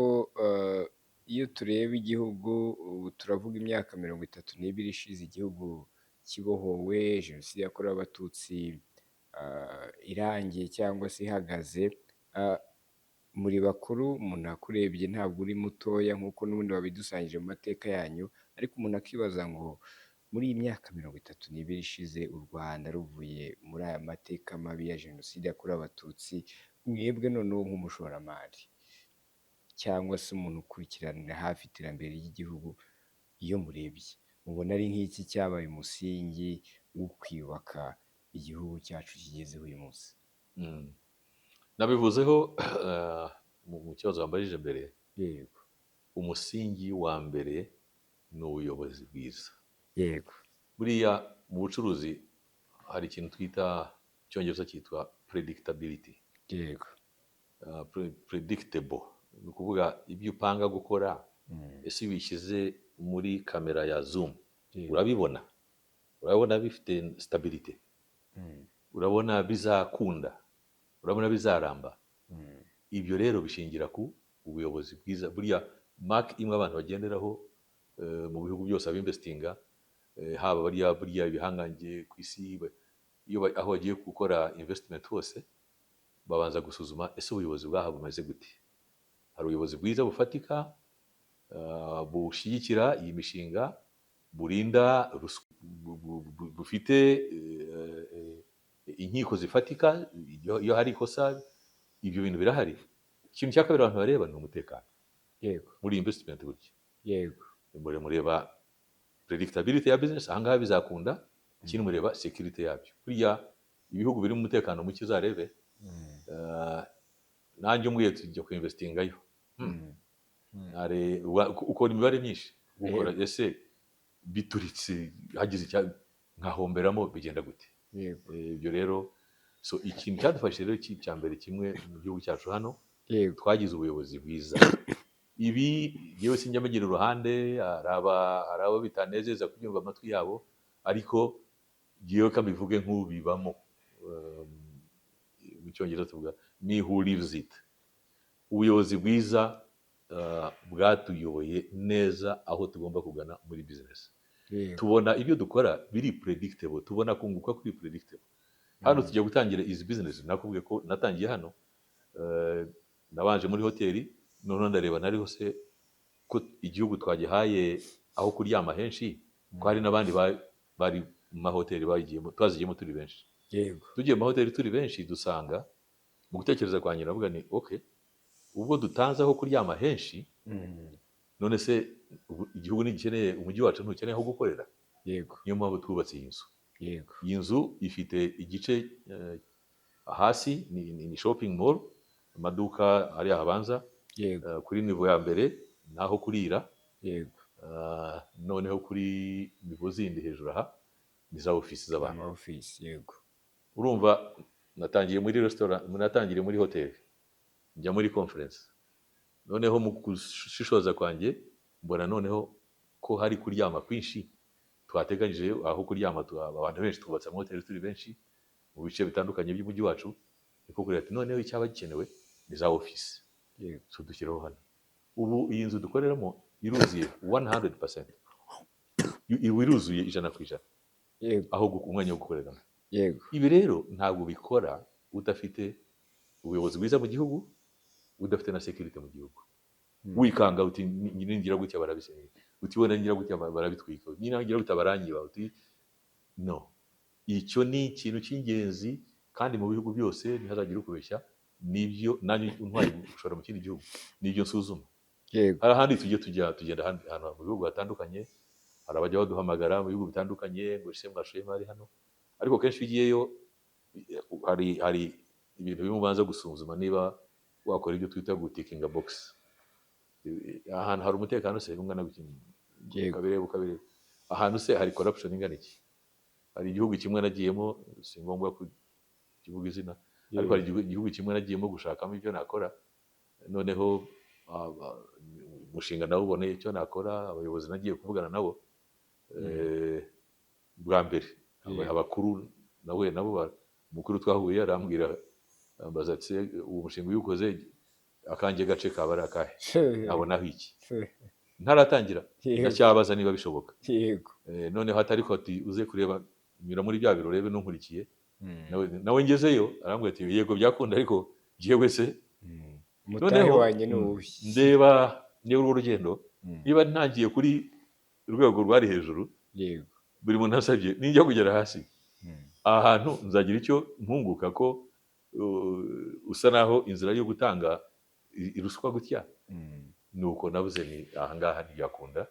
iyo tureba igihugu ubu, turavuga imyaka 32 ishize igihugu kibohowe, Jenoside yakorewe Abatutsi irangiye cyangwa se ihagaze. Muri bakuru, umuntu akurebye ntabwo uri mutoya nk'uko n'ubundi wabidusangije mu mateka yanyu, ariko umuntu akibaza ngo muri iyi myaka 32 ishize u Rwanda ruvuye muri aya mateka mabi ya Jenoside yakorewe Abatutsi, mwebwe noneho nk'umushoramari cyangwa se umuntu ukurikiranira hafi iterambere ry'igihugu, iyo murebye mubona ari nk'iki cyabaye umusingi wo kwiyubaka igihugu cyacu kigezeho uyu munsi? Nabivuzeho mu kibazo wambajije mbere. Umusingi wa mbere ni ubuyobozi bwiza. Buriya mu bucuruzi hari ikintu twita, Icyongereza cyitwa predictability. Predictable ni ukuvuga ibyo upanga gukora, ese iyo ubishyize muri kamera ya zoom, urabibona, urabona bifite stabilité, urabona bizakunda, urabona bizaramba. Ibyo rero bishingira ku ubuyobozi bwiza. Buriya mark imwe abantu bagenderaho, mu bihugu byose abinvestinga, haba bariya buriya ibihangange ku isi, iyo aho bagiye gukora investment hose babanza gusuzuma: ese ubuyobozi bwaha bumeze gute? Hari ubuyobozi bwiza bufatika, bushyigikira iyi mishinga, burinda ruswa, bufite inkiko zifatika iyo hari ikosa? Ibyo bintu birahari. Ikintu cya kabiri abantu bareba ni umutekano muri investment burya. Mureba predictability ya business, ahangaha bizakunda. Ikindi mureba security yabyo. Burya ibihugu biri mu mutekano muke, uzarebe, nanjye umbwiye tujya kuinvestingayo, ukora imibare myinshi, ukora ese bituritse hagize icya nkahomberamo bigenda gute? Ibyo rero, so ikintu cyadufashije rero cya mbere kimwe mu gihugu cyacu hano, twagize ubuyobozi bwiza. Ibi yewe sinjya mbigira uruhande, hari abo bitanezeza kubyumva amatwi yabo, ariko yewe kambivuge nk'ubibamo. Mu Cyongereza tuvuga "me who lives it". Ubuyobozi bwiza bwatuyoboye neza aho tugomba kugana muri business. Tubona ibyo dukora biri predictable, tubona kunguka kuri predictable. Hano tujya gutangira izi business, nakubwiye ko natangiye hano, nabanje muri hoteli, noneho ndareba nari hose ko igihugu twagihaye aho kuryama henshi, ko hari n'abandi bari mu mahoteli bagiyemo, twazigiyemo turi benshi. Tugiye mu mahoteli turi benshi, dusanga mu gutekereza kwanjye navuga ni okay, ubwo dutanze aho kuryama henshi, none se ubu igihugu ntigikeneye, umujyi wacu ntukeneye aho gukorera? Niyo mpamvu twubatse iyi nzu. Iyi nzu ifite igice, hasi ni shopping mall, amaduka ari habanza. Kuri niveau ya mbere ni aho kurira. Noneho kuri niveau zindi hejuru aha ni za ofisi z'abantu. Ama office, yego. Urumva, natangiye muri restaurant, natangiriye muri hoteli, njya muri conference. Noneho mu gushishoza kwanjye mbona noneho ko hari kuryama kwinshi. Twateganyije aho kuryama, abantu benshi, twubatse amahoteli turi benshi mu bice bitandukanye by'umujyi wacu. Niko kureba ati noneho icyaba gikenewe ni za ofisi. So dushyiraho hano. Ubu iyi nzu dukoreramo iruzuye 100%, ibu iruzuye 100%, aho umwanya wo gukoreramo. Ibi rero ntabwo ubikora udafite ubuyobozi bwiza mu gihugu, udafite na security mu gihugu. Wikanga uti "Ningira gutya barabisenya," uti "wenda ningira gutya barabitwika, ningira gutya baranyiba," uti no. Icyo ni ikintu cy'ingenzi, kandi mu bihugu byose, ntihazagire ukubeshya, nibyo nanjye untwaye gushora mu kindi gihugu nibyo nsuzuma. Hari ahandi tujya tujya tugenda, ahandi ahantu mu bihugu hatandukanye, hari abajya baduhamagara mu bihugu bitandukanye ngo ese mwashoye imari hano? Ariko kenshi iyo ugiyeyo hari ibintu bimwe ubanza gusuzuma niba wakora ibyo twita gutickinga box. Ahantu hari umutekano se ungana gutya? Ukabireba, ukabireba ahantu se hari corruption ingana iki? Hari igihugu kimwe nagiyemo, si ngombwa kukivuga izina, ariko hari igihugu kimwe nagiyemo gushakamo ibyo nakora. Noneho umushinga nawuboneye icyo nakora, abayobozi nagiye kuvugana nabo bwa mbere, abakuru nahuye nabo, umukuru twahuye arambwira, ambaza ati "Se, uwo mushinga iyo ukoze akanjye gace kaba ari akahe? Nabonaho iki?" Ntaratangira, ndacyabaza niba bishoboka. Noneho atari ko ati uze kureba, nyura muri bya biro urebe n'unkurikiye. Nawe ngezeyo arambwira ati yego byakunda, ariko jyewe se? Umutahe Noneho, wanjye ni uwuhe? Ndeba niba urwo rugendo, niba ntangiye kuri urwego rwari hejuru, buri muntu asabye, ninjya kugera hasi, aha hantu nzagira icyo mpunguka ko usa naho inzira yo gutanga iruswa gutya? Nuko nabuze ni aha ngaha ntibyakunda.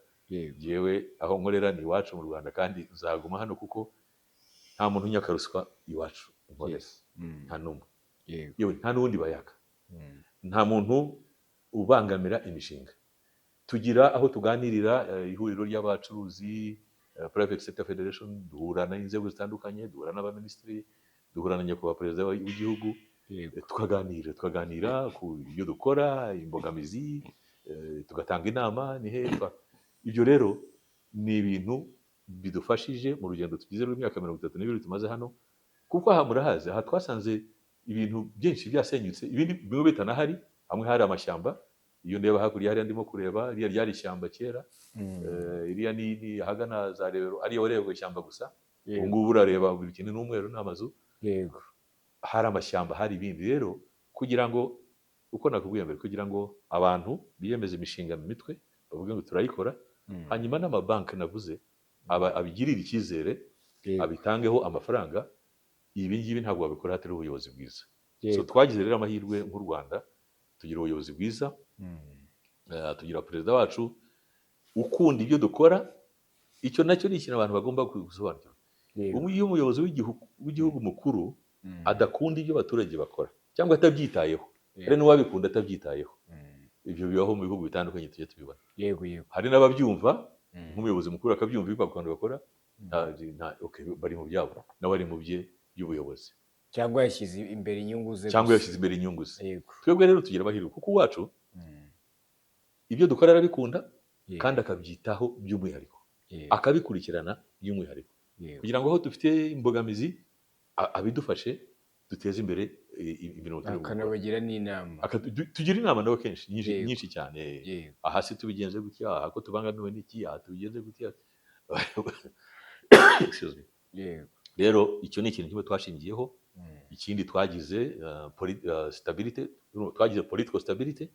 Jyewe aho nkorera ni iwacu mu Rwanda, kandi nzaguma hano kuko nta muntu unyaka ruswa iwacu nkorera. Nta n'umwe. Yewe, nta n'uwundi bayaka. Nta muntu ubangamira imishinga. Tugira aho tuganirira, ihuriro ry'abacuruzi, Private Sector Federation, duhura n'inzego zitandukanye, duhura n'abaminisitiri, duhura na nyakubahwa perezida w'igihugu, tukaganira ku byo dukora, imbogamizi, tugatanga inama ni he ibyo rero ni ibintu bidufashije mu rugendo tugize rw'imyaka 32 tumaze hano, kuko aha murahazi, aha twasanze ibintu byinshi byasenyutse, ibindi bimwe bitanahari. Hamwe hari amashyamba. Iyo ndeba hakurya hariya ndimo kureba, iriya ryari ishyamba kera. Iriya ni ahagana za Rebero, ariyo wareba ishyamba gusa. Ubu ngubu urareba buri kintu n'umweru n'amazu. Hari amashyamba, hari ibindi. Rero kugira ngo, uko nakubwiye mbere, kugira ngo abantu biyemeze imishinga mu mitwe, bavuge ngo turayikora, hanyuma n'amabanki navuze abigirire icyizere, abitangeho amafaranga, ibi ngibi ntabwo wabikora hatari ubuyobozi bwiza. So twagize rero amahirwe nk'u Rwanda, tugira ubuyobozi bwiza, tugira perezida wacu ukunda ibyo dukora. Icyo nacyo ni ikintu abantu bagomba gusobanukirwa. Iyo umuyobozi w'igihugu mukuru adakunda ibyo abaturage bakora cyangwa atabyitayeho, hari n'uwabikunda atabyitayeho, ibyo bibaho mu bihugu bitandukanye, tujya tubibona. yego yego Hari n'ababyumva, nk'umuyobozi mukuru akabyumva ibyo abantu bakora, okay, bari mu byabo, nawe ari mu bye by'ubuyobozi. Cyangwa yashyize imbere inyungu ze Cyangwa gusa. yashyize imbere inyungu ze. Twebwe rero tugira amahirwe kuko uwacu ibyo dukora arabikunda, kandi akabyitaho by'umwihariko, akabikurikirana by'umwihariko, kugira ngo aho dufite imbogamizi abidufashe duteze imbere imirimo turi gukora. Akanabagira n'inama. Tugira inama nawe kenshi nyinshi, nyinshi cyane. Aha se tubigenze gutya? Aha ko tubangamiwe n'iki? Aha tubigenze gutya? Excuse me. Rero icyo ni ikintu kimwe twashingiyeho. Ikindi twagize stability, twagize political stability,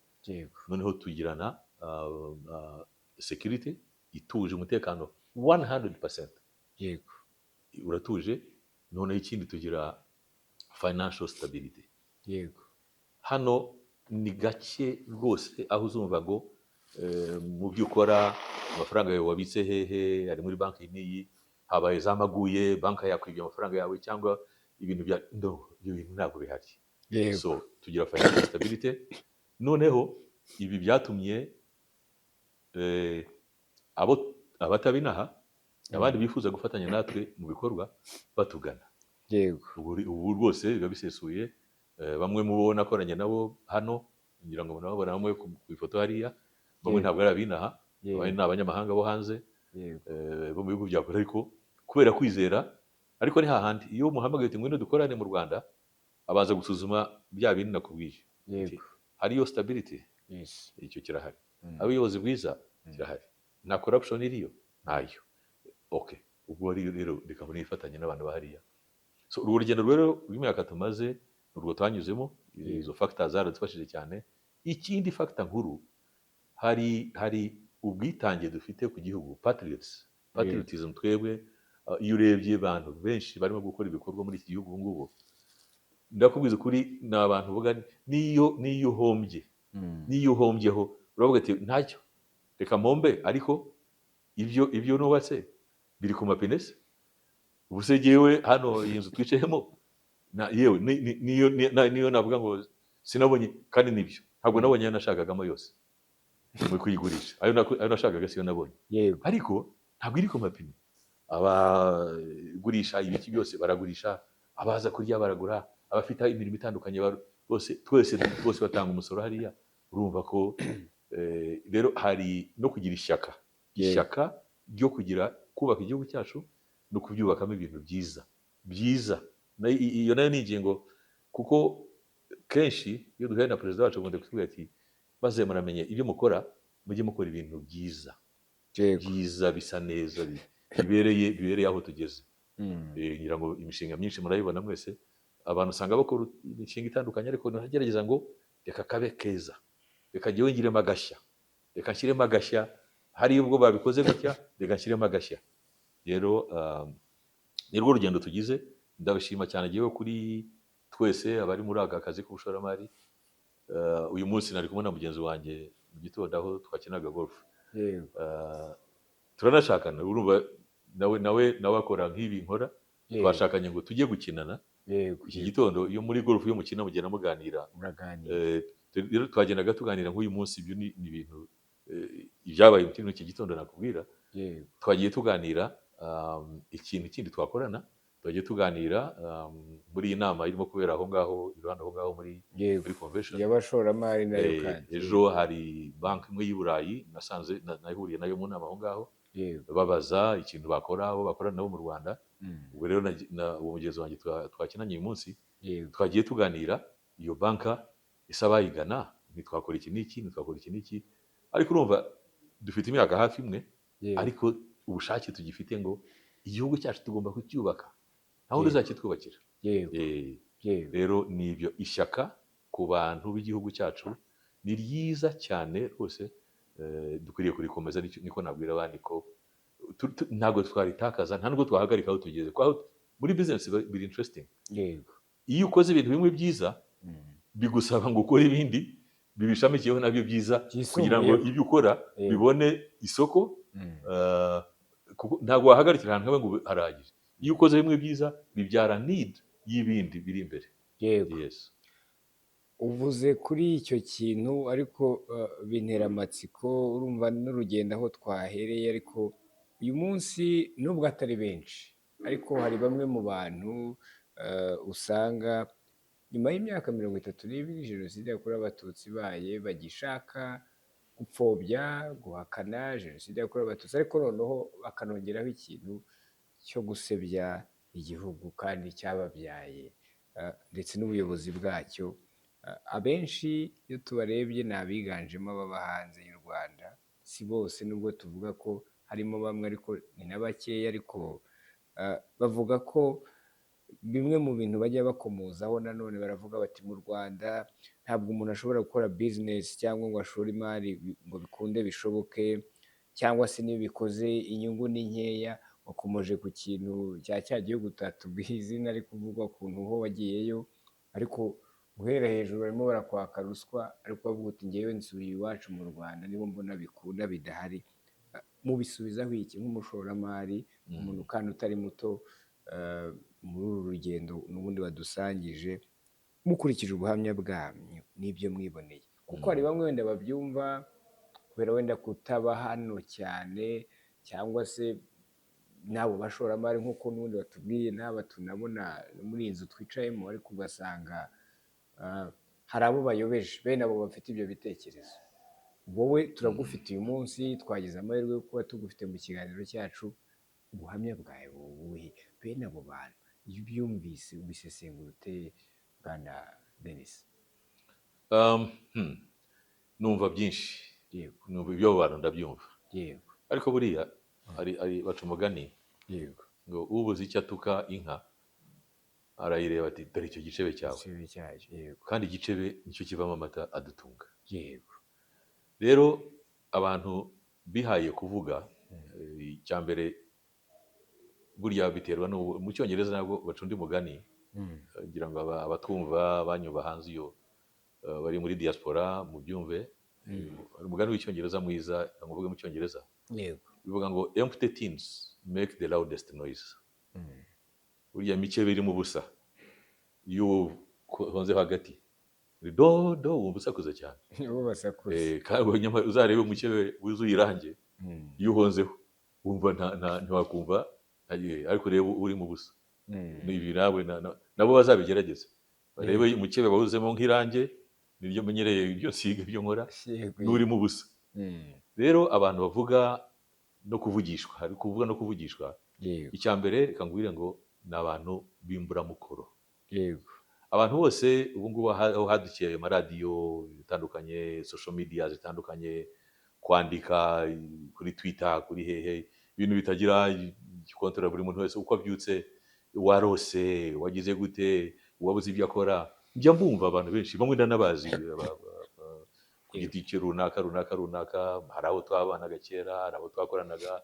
noneho tugirana security ituje, umutekano 100% uratuje. Noneho ikindi tugira financial stability. Hano ni gake rwose aho uzumva ngo mu byo ukora amafaranga yawe wabitse hehe, ari muri banki n'iyi, habaye za maguye, banki yakwibye amafaranga yawe cyangwa ibintu bya no, ibyo bintu ntabwo bihari. So tugira financial stability. Noneho ibi byatumye Abo abatabinaha, abandi bifuza gufatanya natwe mu bikorwa batugana. Ubu rwose biba bisesuye. Bamwe mu bo nakoranye nabo hano, ngira ngo murababona bamwe ku ifoto hariya, bamwe ntabwo ari abinaha, abandi ni abanyamahanga bo hanze, bo mu bihugu bya kure, ariko kubera kwizera. Ariko ni hahandi iyo umuhamagaye uti ngwino dukorane mu Rwanda, abanza gusuzuma bya bindi nakubwiye. Hariyo stability, icyo kirahari. Abayobozi bwiza, kirahari. Nta corruption iriyo, ntayo. Okay, ubwo rero reka nifatanye n'abantu bahariya. So urwo rugendo rero rw'imyaka tumaze, urwo twanyuzemo, izo factors zaradufashije cyane. Ikindi factor nkuru, hari ubwitange dufite ku gihugu, patriots, patriotism. Twebwe iyo urebye abantu benshi barimo gukora ibikorwa muri iki gihugu ubu ngubu, ndakubwiza ukuri, ni abantu uvuga niyo uhombye, niyo uhombyeho uravuga ati ntacyo, reka mpombe, ariko ibyo nubatse biri ku mapine se? Ubu se jyewe hano iyi nzu twicayemo yewe niyo niyo navuga ngo sinabonye, kandi nibyo, ntabwo nabonye ayo nashakagamo yose mu kuyigurisha. Ayo nashakaga siyo nabonye, ariko ntabwo iri ku mapine. Abagurisha ibiki byose baragurisha, abaza kurya baragura, abafite imirimo itandukanye bose, twese bose batanga umusoro hariya. Urumva ko rero hari no kugira ishyaka, ishyaka ryo kugira kubaka igihugu cyacu no kubyubakamo ibintu byiza byiza. Iyo nayo ni ingingo, kuko kenshi iyo duhuye na perezida wacu akunda kutubwira ati maze muramenye ibyo mukora, mujye mukora ibintu byiza, byiza, bisa neza, bibereye aho tugeze. Ngira ngo imishinga myinshi murayibona mwese, abantu usanga bakora imishinga itandukanye, ariko ntagerageza ngo reka kabe keza, reka njyewe ngiremo agashya, reka nshyiremo agashya. Hari ubwo babikoze gutya, reka nshyiremo agashya. Rero ni rwo rugendo tugize. Ndabashima cyane njyewe kuri twese abari muri aka kazi k'ubushoramari. Uyu munsi nari kumwe na mugenzi wanjye mu gitondo aho twakinaga golf. Turanashakana, urumva nawe akora nk'ibi nkora. Twashakanye ngo tujye gukinana iki gitondo. Iyo muri golf, iyo mukina mugenda muganira. Muraganira. Rero twagendaga tuganira nk'uyu munsi. Ibyo ni ibintu ibyabaye muri iki gitondo nakubwira. Twagiye tuganira ikintu kindi twakorana, twagiye tuganira muri iyi nama irimo kubera aho ngaho iruhande, aho ngaho muri muri convention y'abashoramari nayo kandi. Ejo hari banki imwe y'i Burayi nasanze nahuriye nayo mu nama aho ngaho, babaza ikintu bakora, abo bakorana nabo mu Rwanda. Ubwo rero uwo mugenzi wanjye twakinanye uyu munsi, twagiye tuganira iyo banka ese abayigana ntitwakora iki n'iki, ntitwakora iki n'iki. Ariko urumva dufite imyaka hafi imwe, ariko ubushake tugifite ngo igihugu cyacu tugomba kucyubaka, nta wundi uzakitwubakira. Rero ni ibyo, ishyaka ku bantu b'igihugu cyacu ni ryiza cyane rwose, dukwiriye kurikomeza. Niko nabwira abandi ko ntabwo twaritakaza, nta nubwo twahagarika aho tugeze. Kuko muri business biri interesting, iyo ukoze ibintu bimwe byiza, bigusaba ngo ukore ibindi bibishamikiyeho nabyo byiza kugira ngo Byisumbuyeho. ibyo ukora bibone isoko. Kuko ntabwo wahagarikira ahantu hamwe ngo ube harahagije. Iyo ukoze bimwe byiza bibyara need y'ibindi biri imbere. Yes. Uvuze kuri icyo kintu, ariko bintera amatsiko. Urumva n'urugendo aho twahereye, ariko uyu munsi nubwo atari benshi, ariko hari bamwe mu bantu usanga nyuma y'imyaka 32 jenoside yakorewe Abatutsi ibaye bagishaka gupfobya, guhakana jenoside yakorewe Abatutsi, ariko noneho bakanongeraho ikintu cyo gusebya igihugu kandi cyababyaye, ndetse n'ubuyobozi bwacyo. Abenshi iyo tubarebye ni abiganjemo ababa hanze y'u Rwanda, si bose nubwo tuvuga ko harimo bamwe, ariko ni na bakeya. Ariko bavuga ko bimwe mu bintu bajya bakomozaho nanone, baravuga bati mu Rwanda ntabwo umuntu ashobora gukora bizinesi cyangwa ngo ashore imari ngo bikunde bishoboke, cyangwa se niyo bikoze inyungu ni nkeya. Wakomoje ku kintu cya cya gihugu utatubwiye izina, ariko uvuga ukuntu ho wagiyeyo, ariko guhera hejuru barimo barakwaka ruswa, ariko bavuga uti ngewe nsubiye iwacu mu Rwanda nibo mbona bikunda bidahari. Mubisubizaho iki nk'umushoramari, umuntu kandi utari muto, muri uru rugendo n'ubundi wadusangije, mukurikije ubuhamya bwanyu n'ibyo mwiboneye? Kuko hari bamwe wenda babyumva kubera wenda kutaba hano cyane, cyangwa se n'abo bashoramari nk'uko n'ubundi batubwiye, n'aba tunabona muri iyi nzu twicayemo, ariko ugasanga hari abo bayobeje, bene abo bafite ibyo bitekerezo. Wowe turagufite uyu munsi, twagize amahirwe yo kuba tugufite mu kiganiro cyacu. Ubuhamya bwawe bubuhe? Bene abo bantu iyo ubyumvise ubisesengura ute, bwana Denis? Numva byinshi. Numva ibyo abo bantu, ndabyumva. Ariko buriya hari baca umugani ngo ubuze icyo atuka inka arayireba ati: "Dore icyo gicebe cyawe." Igicebe cyayo, yego. Kandi igicebe nicyo kivamo amata adutunga. Rero abantu bihaye kuvuga, icya mbere burya biterwa n'ubu. Mu Cyongereza nabwo baca undi mugani, ngira ngo abatwumva banyumva hanze iyo, bari muri diaspora, mubyumve. Hari umugani w'Icyongereza mwiza, nguvuge mu Cyongereza. Bivuga ngo: "Empty tins make the loudest noise." Burya mikebe irimo ubusa, iyo uhonzeho hagati do do, wumva usakuza cyane. Nibo basakuza. Kandi nyamara uzarebe umukebe wuzuye irangi, iyo uhonzeho wumva ntiwakumva, ariko urebe uri mu busa. Ibi nawe nabo bazabigerageze, barebe umukebe bawuzemo nk'irange, niryo menyereye, ibyo nsiga, ibyo nkora, n'urimo ubusa. Rero abantu bavuga no kuvugishwa, hari kuvuga no kuvugishwa. Icya mbere, reka ngwire ngo ni abantu b'imburamukoro. Abantu bose ubu ngubu aho hadukiye ayo maradiyo atandukanye, social media zitandukanye, kwandika kuri Twitter, kuri hehe, ibintu bitagira gikontorora, buri muntu wese uko abyutse, warose wagize gute, wabuze ibyo akora. Njya mbumva abantu benshi, bamwe ndanabazi ku giti cye runaka runaka runaka. Hari abo twabanaga kera, hari abo twakoranaga,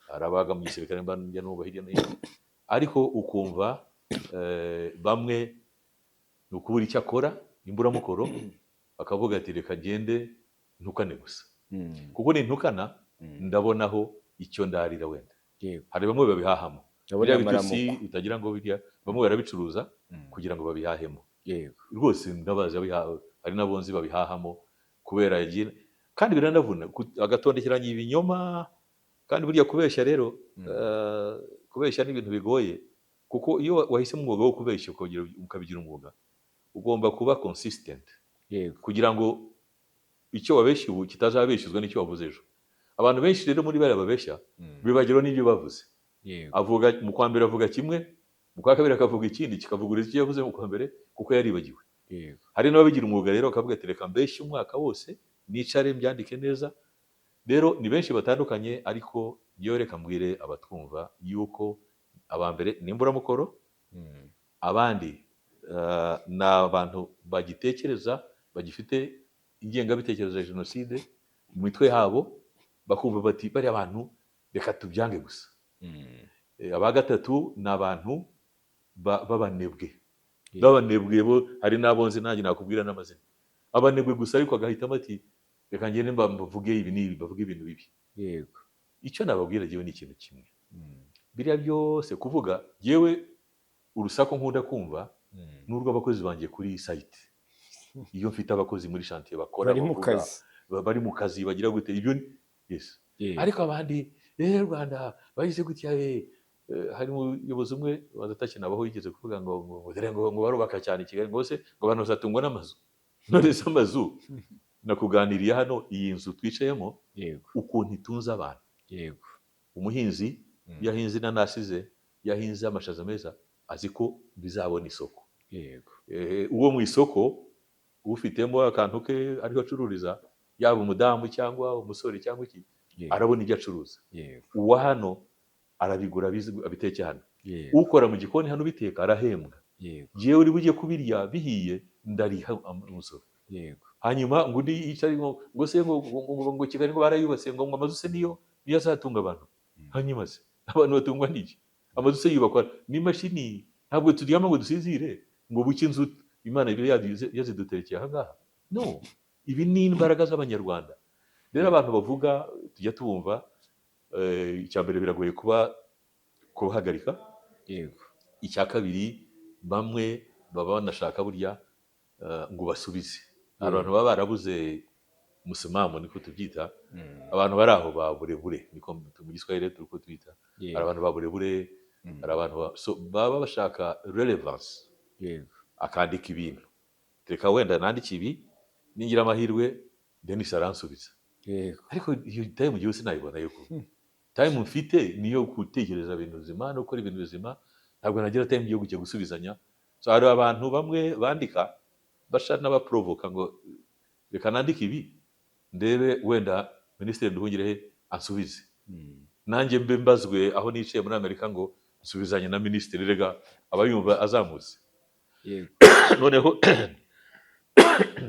hari abaga mu gisirikare mba njya numva hirya no hino. Ariko ukumva bamwe ni ukubura icyo akora, imburamukoro, akavuga ati: "Reka ngende ntukane gusa, kuko nintukana ndabonaho icyo ndarira wenda." Hari bamwe babihahamo. Ndabona biriya bitutsi amaramuko. Utagira ngo biriya bamwe barabicuruza kugira ngo babihahemo. Rwose ndabazi hari n'abonzi babihahamo kubera yagiye, kandi biranavuna agatondekeranya ibinyoma. Kandi burya kubeshya rero, kubeshya ni ibintu bigoye, kuko iyo wahisemo umwuga wo kubeshya ukongera ukabigira umwuga, ugomba kuba consistent kugira ngo icyo wabeshye ubu kitazabeshyuzwa n'icyo wavuze ejo. Abantu benshi rero muri bariya babeshya bibagirwa n'ibyo bavuze. Avuga mu kwa mbere, avuga kimwe, mu kwa kabiri akavuga ikindi kikavuguruza icyo yavuze mu kwa mbere, kuko yaribagiwe. Hari n'ababigira umwuga rero, bakavuga ati: "Reka mbeshye umwaka wose, nicare mbyandike neza." Rero ni benshi batandukanye, ariko yewe reka mbwire abatwumva yuko aba mbere ni imburamukoro, abandi ni abantu bagitekereza, bagifite ingengabitekerezo ya jenoside mu mitwe yabo, bakumva bati: "Bariya bantu reka tubyange gusa." Aba gatatu ni abantu b'abanebwe. B'abanebwe bo hari n'abo nzi, nanjye nakubwira n'amazina, abanebwe gusa, ariko agahitamo ati: "Reka ngende mbavuge ibi n'ibi, bavuge ibintu bibi." Icyo nababwira jyewe ni ikintu kimwe. Biriya byose kuvuga, jyewe urusaku nkunda kumva ni urw'abakozi banjye kuri site, iyo mfite abakozi muri chantier bakora, bari mu bavuga, kazi. Bari mu kazi, bagira gute, ibyo yes. Ariko abandi rero, Rwanda bagize gutya, hari umuyobozi umwe wadatakinabaho yigeze kuvuga ngo dore ngo barubaka cyane i Kigali, ngo se ngo abantu bazatungwa n'amazu. None se amazu nakuganiriye hano, iyi nzu twicayemo, ukuntu itunze abantu. Umuhinzi iyo ahinze inanasi ze, iyo ahinze amashaza meza, azi ko bizabona isoko. Uwo mu isoko ufitemo akantu ke ariho acururiza, yaba umudamu cyangwa umusore cyangwa iki, arabona ibyo acuruza. Uwa hano arabigura, abiteke hano. Ukora mu gikoni hano ubiteka arahembwa. Yewe uri bujye kubirya bihiye, ndariha umusoro. Hanyuma ngo undi yicare ngo se ngo Kigali ngo barayubatse, ngo amazu se niyo azatunga abantu? Hanyuma se abantu batungwa n'iki? Amazu se yubakwa n'imashini? Ntabwo turyama ngo dusinzire ngo buke inzu Imana ibe yaziduterekeye aha ngaha. No ibi ni imbaraga z'Abanyarwanda. Rero abantu bavuga tujya tubumva. Icya mbere, biragoye kuba kubahagarika. Icya kabiri, bamwe baba banashaka burya ngo basubize. Hari abantu baba barabuze Umusimamu niko tubyita, abantu bari aho ba burebure, niko mu Giswahili turi ko twita. Hari abantu ba burebure, hari abantu so baba bashaka relevance, akandika ibintu, reka wenda nandike ibi, ningira amahirwe Denis aransubiza. Ariko iyo time mu gihugu sinayibona yuko time mfite niyo gutekereza ibintu bizima no gukora ibintu bizima. Ntabwo nagira time yo kujya gusubizanya. So hari abantu bamwe bandika basha n'abaprovoka ngo reka nandike ibi, ndebe wenda Minisitiri Nduhungirehe ansubize, nanjye mbe mbazwe aho nicaye muri Amerika ngo nsubizanye na minisitiri. Rega aba yumva azamutse. Noneho,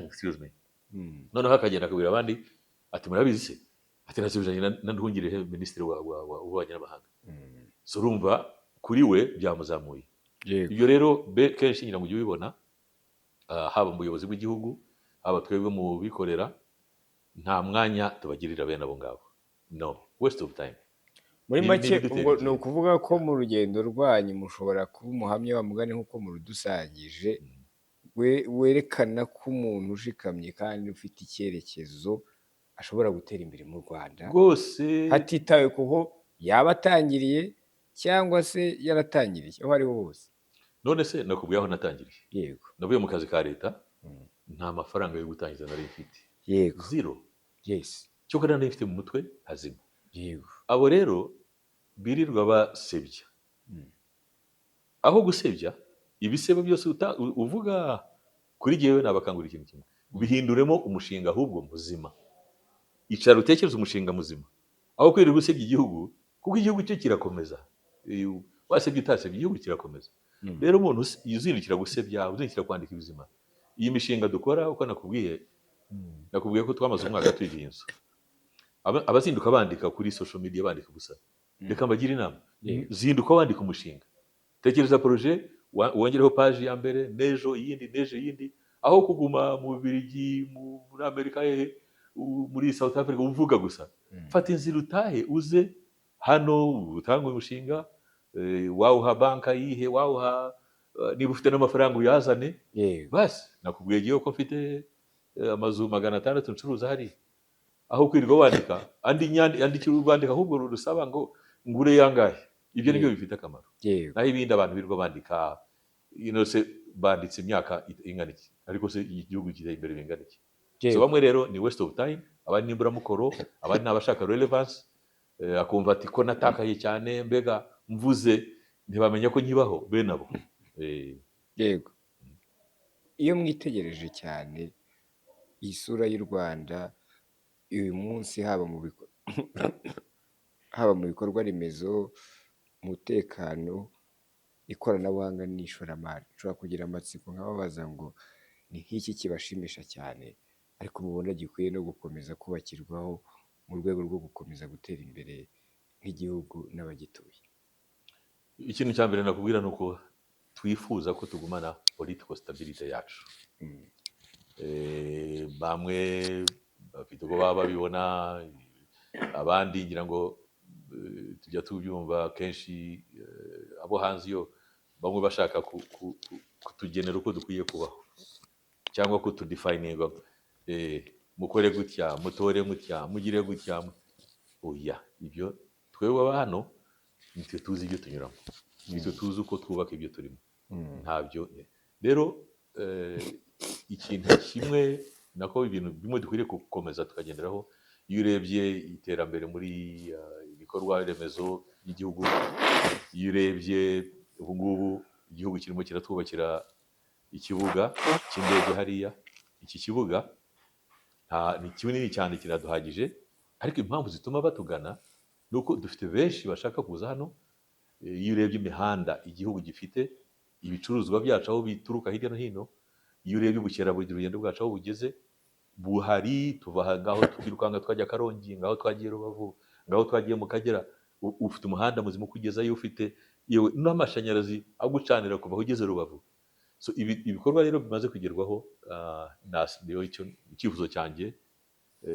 excuse me, noneho akagenda akabwira abandi ati: "Murabizi se?" ati: "Nasubizanye na Nduhungirehe, minisitiri wa w'ububanyi n'amahanga." So urumva kuri we byamuzamuye. Ibyo rero kenshi ngira ngo ujye ubibona, haba mu buyobozi bw'igihugu, haba twebwe mu bikorera, nta mwanya tubagirira bene abo ngabo. No waste of time. Muri make, n'ibidutera ubwo igihe. Ni ukuvuga ko mu rugendo rwanyu mushobora kuba umuhamya wa mugani nk'uko murudusangije, werekana ko umuntu ushikamye kandi ufite icyerekezo ashobora gutera imbere mu Rwanda, rwose, hatitawe ku ho yaba atangiriye cyangwa se yaratangiriye aho ariho hose. None se nakubwiye aho natangiriye? Yego. Navuye mu kazi ka leta, nta mafaranga yo gutangiza nari mfite. Zero. Cyo nari mfite mu mutwe hazima. Abo rero birirwa basebya, aho gusebya ibisebo byose uvuga kuri jyewe, nabakangurira ikintu kimwe: bihinduremo umushinga ahubwo muzima. Icara utekereze umushinga muzima aho kwirirwa usebya igihugu, kuko igihugu cyo kirakomeza. Wasebye utasebye, igihugu kirakomeza. Rero umuntu uzindukira gusebya, uzindukira kwandika ibizima, iyi mishinga dukora, uko nakubwiye, nakubwiye ko twamaze umwaka twiga iyi nzu. Abazinduka bandika kuri social media, bandika gusa, reka mbagire inama. Zinduka wandika umushinga, tekereza projet, wongereho paji ya mbere, n'ejo iyindi, n'ejo iyindi, aho kuguma mu Bubiligi, muri Amerika, hehe, muri South Africa, uvuga gusa. Fata inzira utahe, uze hano utange umushinga, wawuha banka yihe, wawuha, niba ufite n'amafaranga uyazane. Basi nakubwiye ngewe ko mfite amazu 600 ncuruza hariya, aho kwirirwa wandika andi andikira urwandiko ahubwo rurusaba ngo ngure yangahe. Ibyo nibyo bifite akamaro. Naho ibindi abantu birirwa bandika ino se, banditse imyaka ingana iki? Ariko se igihugu kiteye imbere bingana iki? So bamwe rero ni waste of time, abandi ni imburamukoro, abandi ni abashaka relevance, akumva ati ko natakaye cyane, mbega mvuze ntibamenya ko nkibaho, bene abo. Yego, iyo mwitegereje cyane iyi sura y'u Rwanda uyu munsi, haba mu bikorwa remezo, umutekano, ikoranabuhanga n'ishoramari, nshobora kugira amatsiko nkababaza ngo ni nk'iki kibashimisha cyane ariko mubona gikwiye no gukomeza kubakirwaho mu rwego rwo gukomeza gutera imbere nk'igihugu n'abagituye? Ikintu cya mbere nakubwira ni uko twifuza ko tugumana political stability yacu. Bamwe bafite uko baba babibona, abandi ngira ngo tujya tubyumva kenshi, abo hanze iyo bamwe bashaka kutugenera uko dukwiye kubaho cyangwa kutudefininga, mukore gutya, mutore mutya, mugire gutya. Oya, ibyo twebwe aba hano nitwe tuzi ibyo tunyuramo, nitwe tuzi uko twubaka ibyo turimo. Ntabyo rero, ikintu kimwe nako, ibintu bimwe dukwiriye gukomeza tukagenderaho, iyo urebye iterambere muri ibikorwa remezo by'igihugu, iyo urebye ubu ngubu igihugu kirimo kiratwubakira ikibuga cy'indege hariya. Iki kibuga ni kinini cyane, kiraduhagije, ariko impamvu zituma batugana ni uko dufite benshi bashaka kuza hano. Iyo urebye imihanda igihugu gifite, ibicuruzwa byacu aho bituruka hirya no hino, iyo urebye ubukerarugendo bwacu aho bugeze buhari, tuva aha ngaho tukirukanka twajya Karongi, ngaho twagiye Rubavu, ngaho twagiye mu Kagera, ufite umuhanda muzima ukugezayo, ufite yewe n'amashanyarazi agucanira kuva aho ugeze Rubavu. So ibikorwa rero bimaze kugerwaho, niyo icyifuzo cyanjye,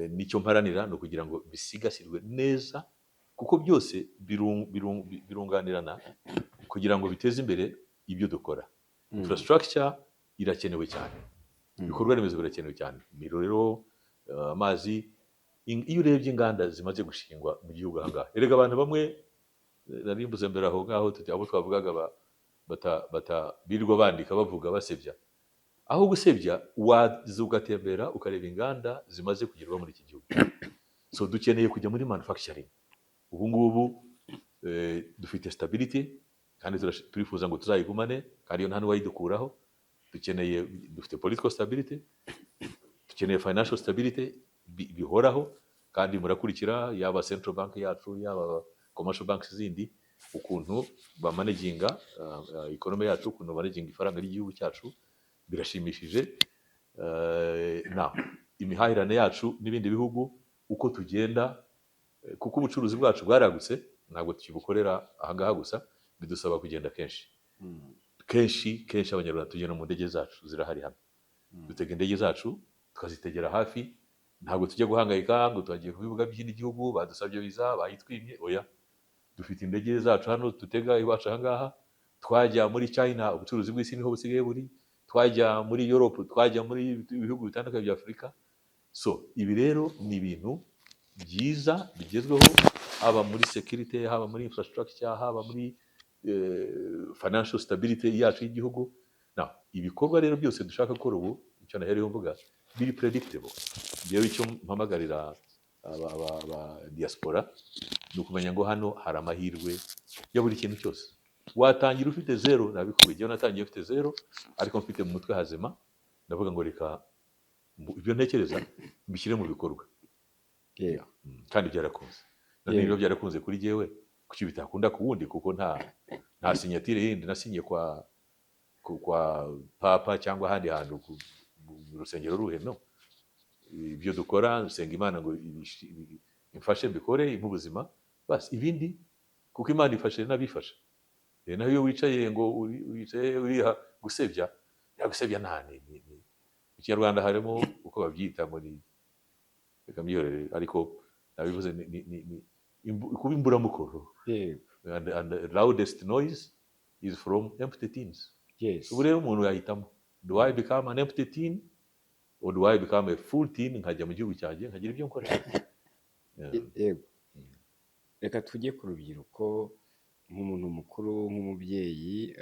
nicyo mparanira, ni ukugira ngo bisigasirwe neza, kuko byose birunganirana kugira ngo biteze imbere ibyo dukora. Infrastructure irakenewe cyane, ibikorwa remezo birakenewe cyane, imiriro. amazi. Iyo urebye inganda zimaze gushingwa mu gihugu aha ngaha, erega abantu bamwe, nari mbuze mbere aho ngaho, tuti abo twavugaga bata birirwa bandika bavuga basebya, aho gusebya waza ugatembera ukareba inganda zimaze kugerwaho muri iki gihugu. So dukeneye kujya muri manufacturing. Ubu ngubu dufite stability kandi turifuza ngo tuzayigumane, kandi iyo nta n'uwayidukuraho. Dukeneye, dufite political stability, dukeneye financial stability bihoraho, kandi murakurikira yaba central bank yacu, yaba commercial banks zindi, ukuntu bamanaginga economy yacu, ukuntu bamanaginga ifaranga ry'igihugu cyacu, birashimishije. Now imihahirane yacu n'ibindi bihugu uko tugenda, kuko ubucuruzi bwacu bwaragutse, ntabwo tukibukorera ahangaha gusa, bidusaba kugenda kenshi kenshi kenshi. Abanyarwanda tugenda mu ndege zacu, zirahari hano. Dutega indege zacu tukazitegera hafi, ntabwo tujya guhangayika ngo tuhagiye ku bibuga by'ikindi gihugu, badusabye viza bayitwimye. Oya, dufite indege zacu hano dutega iwacu ahangaha. Twajya muri China, ubucuruzi bw'isi niho busigaye buri, twajya muri Europe, twajya muri ibihugu bitandukanye bya Afurika. So ibi rero ni ibintu byiza bigezweho, haba muri security, haba muri infrastructure, haba muri financial stability yacu y'igihugu. Now, ibikorwa rero byose dushaka gukora ubu, icyo nahereyeho mvuga, biri predictable. Njyewe icyo mpamagarira aba diaspora ni ukumenya ngo hano hari amahirwe ya buri kintu cyose. Watangira ufite zero, nabikubwiye. Njyewe natangiye mfite zero, ariko mfite mu mutwe hazima, ndavuga ngo reka ibyo ntekereza mbishyire mu bikorwa. Kandi byarakunze. None rero byarakunze kuri jyewe, kuki bitakunda ku wundi? Kuko nta signature yindi nasinye kwa papa cyangwa ahandi hantu mu rusengero ruhe. No ibyo dukora, nsenga Imana ngo imfashe mbikore, impe ubuzima basi, ibindi kuko Imana ifashe n'abifasha. Naho iyo wicaye ngo wicaye uriha gusebya, ya gusebya nta ni mu Kinyarwanda harimo uko babyita ngo ni, reka mbyihorere, ariko nabivuze, ni kuba imburamukoro. And the loudest noise is from empty tins. Ubu rero umuntu yahitamo: do I become an empty tin or do I become a full tin, nkajya mu gihugu cyanjye nkagira ibyo nkora? Yeah. Yego, reka tujye ku rubyiruko. Nk'umuntu mukuru, nk'umubyeyi,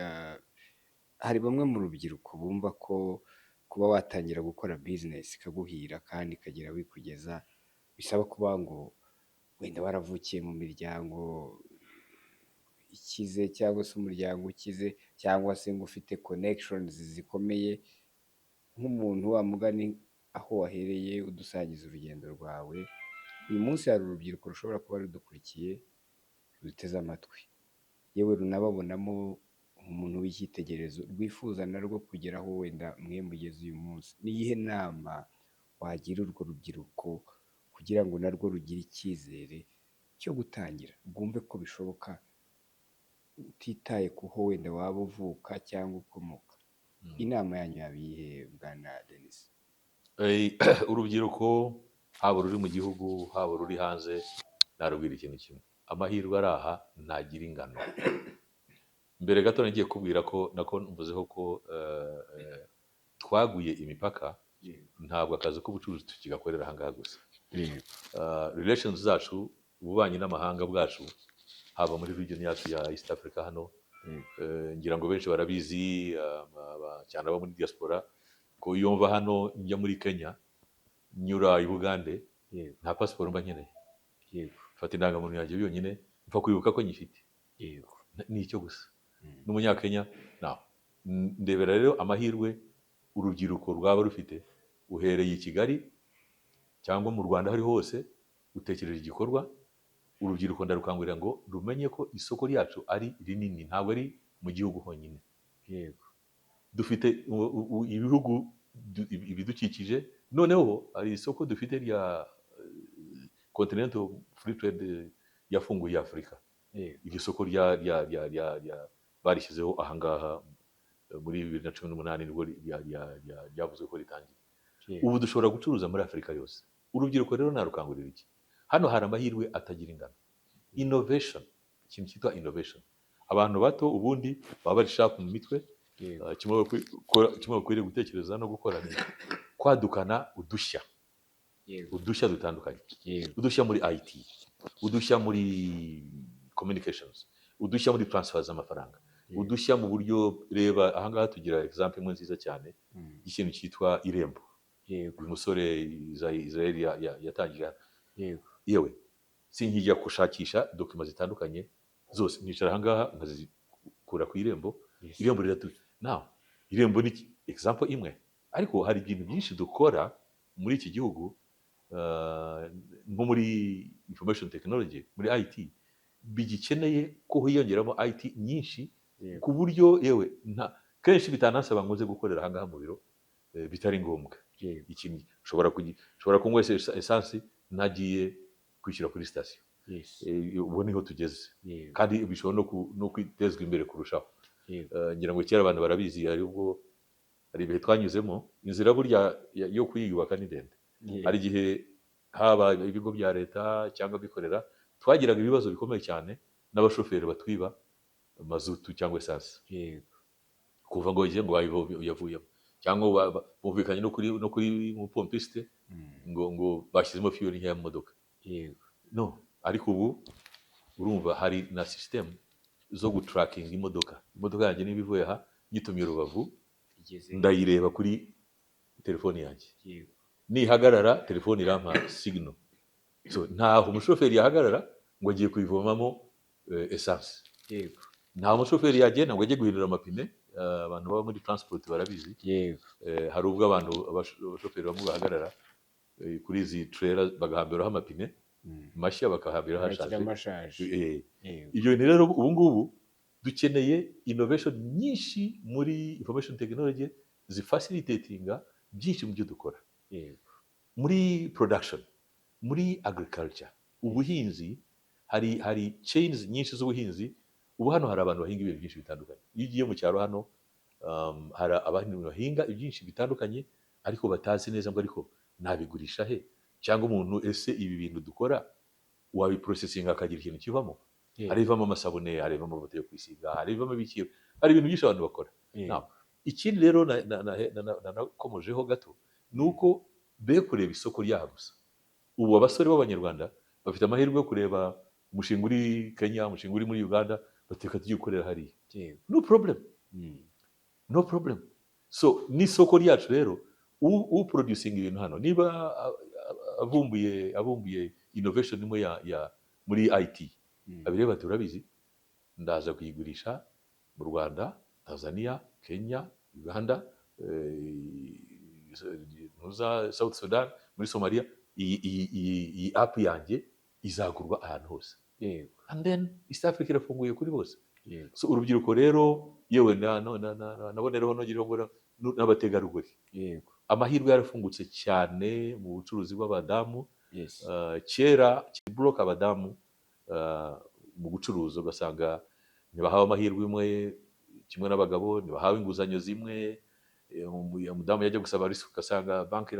hari bamwe mu rubyiruko bumva ko kuba watangira gukora bizinesi ikaguhira kandi ikagera aho ikugeza bisaba kuba ngo wenda waravukiye mu miryango ikize cyangwa se umuryango ukize, cyangwa se ngo ufite connections zikomeye. Nk'umuntu wa mugani, aho wahereye udusangiza urugendo rwawe, uyu munsi hari urubyiruko rushobora kuba rudukurikiye, ruteze amatwi, yewe runababonamo umuntu w'icyitegererezo, rwifuza narwo kugera aho wenda mwe mugeze uyu munsi. Ni iyihe nama wagira urwo rubyiruko kugira ngo narwo rugire icyizere cyo gutangira, rwumve ko bishoboka, utitaye ku ho wenda waba uvuka cyangwa ukomoka? Inama yanyu yaba iyihe, bwana Denis? Urubyiruko, haba ruri mu gihugu, haba ruri hanze, narubwira ikintu kimwe: amahirwe ari aha ntagira ingano. Mbere gato nagiye kubwira ko nako mvuzeho ko twaguye imipaka, ntabwo akazi k'ubucuruzi tukigakorera aha ngaha gusa. Relations zacu, ububanyi n'amahanga bwacu, haba muri region yacu ya East Africa hano, ngira ngo benshi barabizi, cyane abo muri diaspora, ko iyo mva hano njya muri Kenya nyura i Bugande, nta pasiporo mba nkeneye. Mfata indangamuntu yanjye yonyine, mpfa kwibuka ko nyifite. Ni icyo gusa. N'umunyakenya. Now, ndebera rero amahirwe urubyiruko rwaba rufite. Uhereye i Kigali cyangwa mu Rwanda aho ari hose, utekereje igikorwa, urubyiruko ndarukangurira ngo rumenye ko isoko ryacu ari rinini, ntabwo ari mu gihugu honyine. Dufite ibihugu ibidukikije, noneho hari isoko dufite rya continental free trade yafunguye Afurika. Iryo soko rya barishyizeho ahangaha muri 2018, nibwo ryavuzwe ko ritangiye. Ubu dushobora gucuruza muri Afurika yose. Urubyiruko rero narukangurira iki? Hano hari amahirwe atagira ingano. Innovation, ikintu cyitwa innovation, abantu bato ubundi baba bari sharp mu mitwe. Kimwe bakwiriye gutekereza no gukora ni kwadukana udushya. Udushya dutandukanye, udushya muri IT, udushya muri communications, udushya muri transfer z'amafaranga, udushya mu buryo, reba ahangaha tugira example imwe nziza cyane y'ikintu cyitwa Irembo. Uyu musore Israel yatangiye. Yewe, sinkijya gushakisha document zitandukanye zose, nicara ahangaha nkazikura ku Irembo. Irembo riratu now Irembo ni example imwe, ariko hari ibintu byinshi dukora muri iki gihugu, nko muri information technology, muri IT, bigikeneye ko hiyongeramo IT nyinshi, ku buryo yewe nta kenshi bitanasaba ngo nze gukorera ahangaha mu biro, bitari ngombwa. Ikintu ushobora kunywa essence ntagiye kwishyura kuri sitasiyo. Ubu niho tugeze, kandi bishobora no kwitezwa imbere kurushaho. Ngira ngo kera abantu barabizi, hari ubwo hari ibihe twanyuzemo, inzira burya yo kuyiyubaka ni ndende. Hari igihe haba ibigo bya leta cyangwa abikorera twagiraga ibibazo bikomeye cyane n'abashoferi batwiba mazutu cyangwa essence, kuva ngo bagiye ngo yavuyemo, cyangwa bumvikanye no kuri mupompiste ngo bashyizemo fuel nkeya mu modoka. No ariko ubu urumva hari na system zo gutrackinga imodoka. Imodoka yanjye niba ivuye aha nyitumye Rubavu, Igeze. ndayireba kuri telefoni yanjye. Nihagarara, telefoni irampa signal. So ntaho umushoferi yahagarara ngo agiye kuyivomamo essence. Nta mushoferi yagenda ngo ajye guhindura amapine. Abantu baba muri transport barabizi. Hari ubwo abantu abashoferi bamwe bahagarara kuri izi trailer bagahambiraho amapine mashya, bakahambiraho Bakira ashaje. Amashaje. Ibyo bintu rero ubu ngubu dukeneye innovation nyinshi muri information technology zifacilitatinga byinshi mu byo dukora muri production, muri agriculture, ubuhinzi. Hari chains nyinshi z'ubuhinzi. Ubu hano hari abantu bahinga ibintu byinshi bitandukanye. Iyo ugiye mu cyaro hano, hari abantu bahinga ibyinshi bitandukanye, ariko batazi neza ngo ariko nabigurisha he, cyangwa umuntu ese ibi bintu dukora wabiprocessinga akagira ikintu kivamo? Hari ibivamo amasabune, hari ibivamo amavuta yo kwisiga, hari ibivamo ibiki, hari ibintu byinshi abantu bakora. Now, ikindi rero nakomojeho gato ni uko be kureba isoko ryaha gusa. Ubu abasore b'Abanyarwanda bafite amahirwe yo kureba umushinga uri Kenya, umushinga uri muri Uganda, bateka tugiye gukorera hariya. No problem. No problem. So n'isoko ryacu rero, uproducinga ibintu hano, niba avumbuye innovation imwe ya muri IT, abireba ati: "Urabizi, ndaza kuyigurisha mu Rwanda, Tanzania, Kenya, Uganda, ntuza South Sudan, muri Somalia. Iyi app yanjye izagurwa ahantu hose." And then East Africa irafunguye kuri bose. So urubyiruko rero, yewe nabonereho nongereho ngo n'abategarugori, amahirwe yarafungutse cyane mu bucuruzi bw'abadamu. Kera kiburoka abadamu mu gucuruza, ugasanga ntibahawe amahirwe imwe kimwe n'abagabo, ntibahawe inguzanyo zimwe. Umudamu yajya gusaba risk, ugasanga banki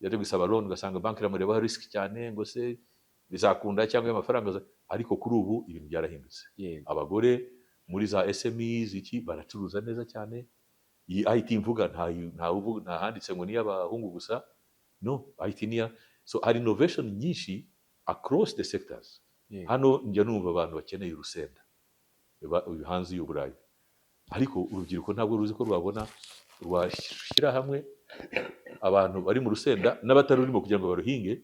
yajya gusaba loan, ugasanga banki iramurebaho risk cyane, ngo se bizakunda cyangwa ayo mafaranga ariko kuri ubu ibintu byarahindutse. Abagore muri za SMEs iki baracuruza neza cyane. Iyi IT mvuga, nta handitse ngo ni iy'abahungu gusa. No, IT niya. So hari innovation nyinshi across the sectors. Hano njya numva abantu bakeneye urusenda hanze y'Uburayi, ariko urubyiruko ntabwo ruzi ko rwabona rwashyira hamwe abantu bari mu rusenda n'abatarurimo kugira ngo baruhinge.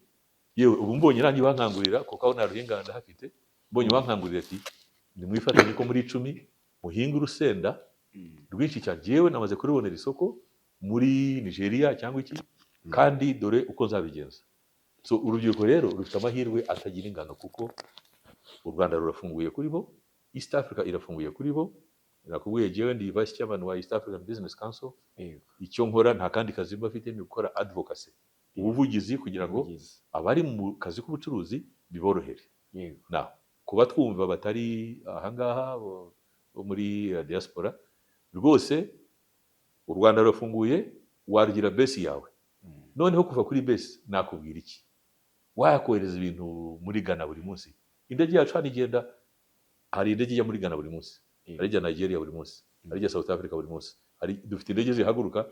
Yewe, ubu mbonye nanjye bankangurira, kuko aho naruhinga ndahafite, mbonye bankangurira ati: "Nimwifatanye ko muri 10 muhinge urusenda rwinshi cyane, yewe namaze kurubonera isoko muri Nigeria cyangwa iki, kandi dore uko nzabigenza." So urubyiruko rero rufite amahirwe atagira ingano, kuko u Rwanda rurafunguye kuri bo, East Africa irafunguye kuri bo. Nakubwiye, jewe ndi vice chairman wa East African Business Council. Icyo nkora, nta kandi kazi mba mfite, ni gukora advocacy, ubuvugizi, kugira ngo Ubuvugizi. abari mu kazi k'ubucuruzi biborohere. Now, kuba twumva batari ahangaha bo muri diaspora, rwose u Rwanda rurafunguye, warugira base yawe. Noneho kuva kuri base, nakubwira iki, wakohereza ibintu muri Ghana buri munsi. Indege yacu hano igenda, hari indege ijya muri Ghana buri munsi, hari ijya Nigeria buri munsi, hari ijya South Africa buri munsi, hari dufite indege zihaguruka,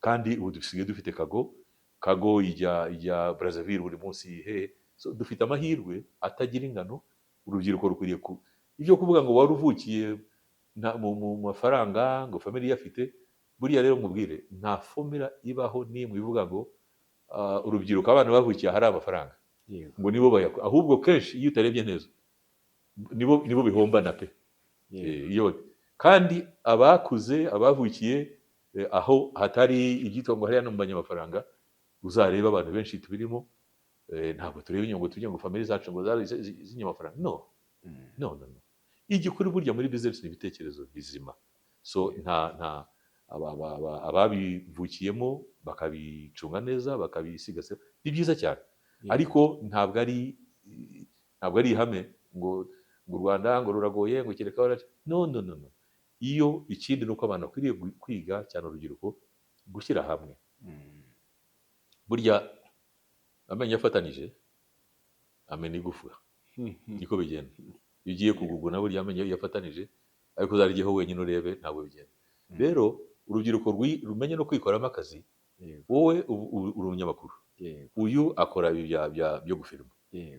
kandi ubu dusigaye dufite cargo. Cargo ijya Brazzaville buri munsi hehe. So, dufite amahirwe atagira ingano. Urubyiruko rukwiriye ku ibyo kuvuga ngo wari uvukiye mu mafaranga, ngo famille iyafite. Buriya rero mubwire, nta formula ibaho n'imwe ivuga ngo urubyiruko, abana bavukiye ahari amafaranga, ngo nibo bayakora. Ahubwo kenshi iyo utarebye neza, nibo bihombana pe. Iyo kandi abakuze, abavukiye aho hatari ibyitwa ngo hariya no mu banyamafaranga, uzarebe abantu benshi tubirimo, ntabwo tureba inyungu, tujye ngo famille zacu ngo zari z'inyamafaranga. No, no, no, no. Igikuru burya muri business ni ibitekerezo bizima. So nta ababivukiyemo bakabicunga neza, bakabisigasira, ni byiza cyane. Ariko ntabwo ari ihame ngo u Rwanda ngo ruragoye, ngo kereka no, no, no, no. Iyo ikindi ni uko abantu bakwiriye kwiga cyane, urubyiruko, gushyira hamwe. Burya amenyo afatanije amena igufwa, niko bigenda. Iyo ugiye kuguguna, burya amenyo iyo afatanije, ariko uzaryeho wenyine urebe, ntabwo bigenda. Rero urubyiruko rumenye no kwikoramo akazi. Wowe ubu uri umunyamakuru, uyu akora ibi byo gufilima,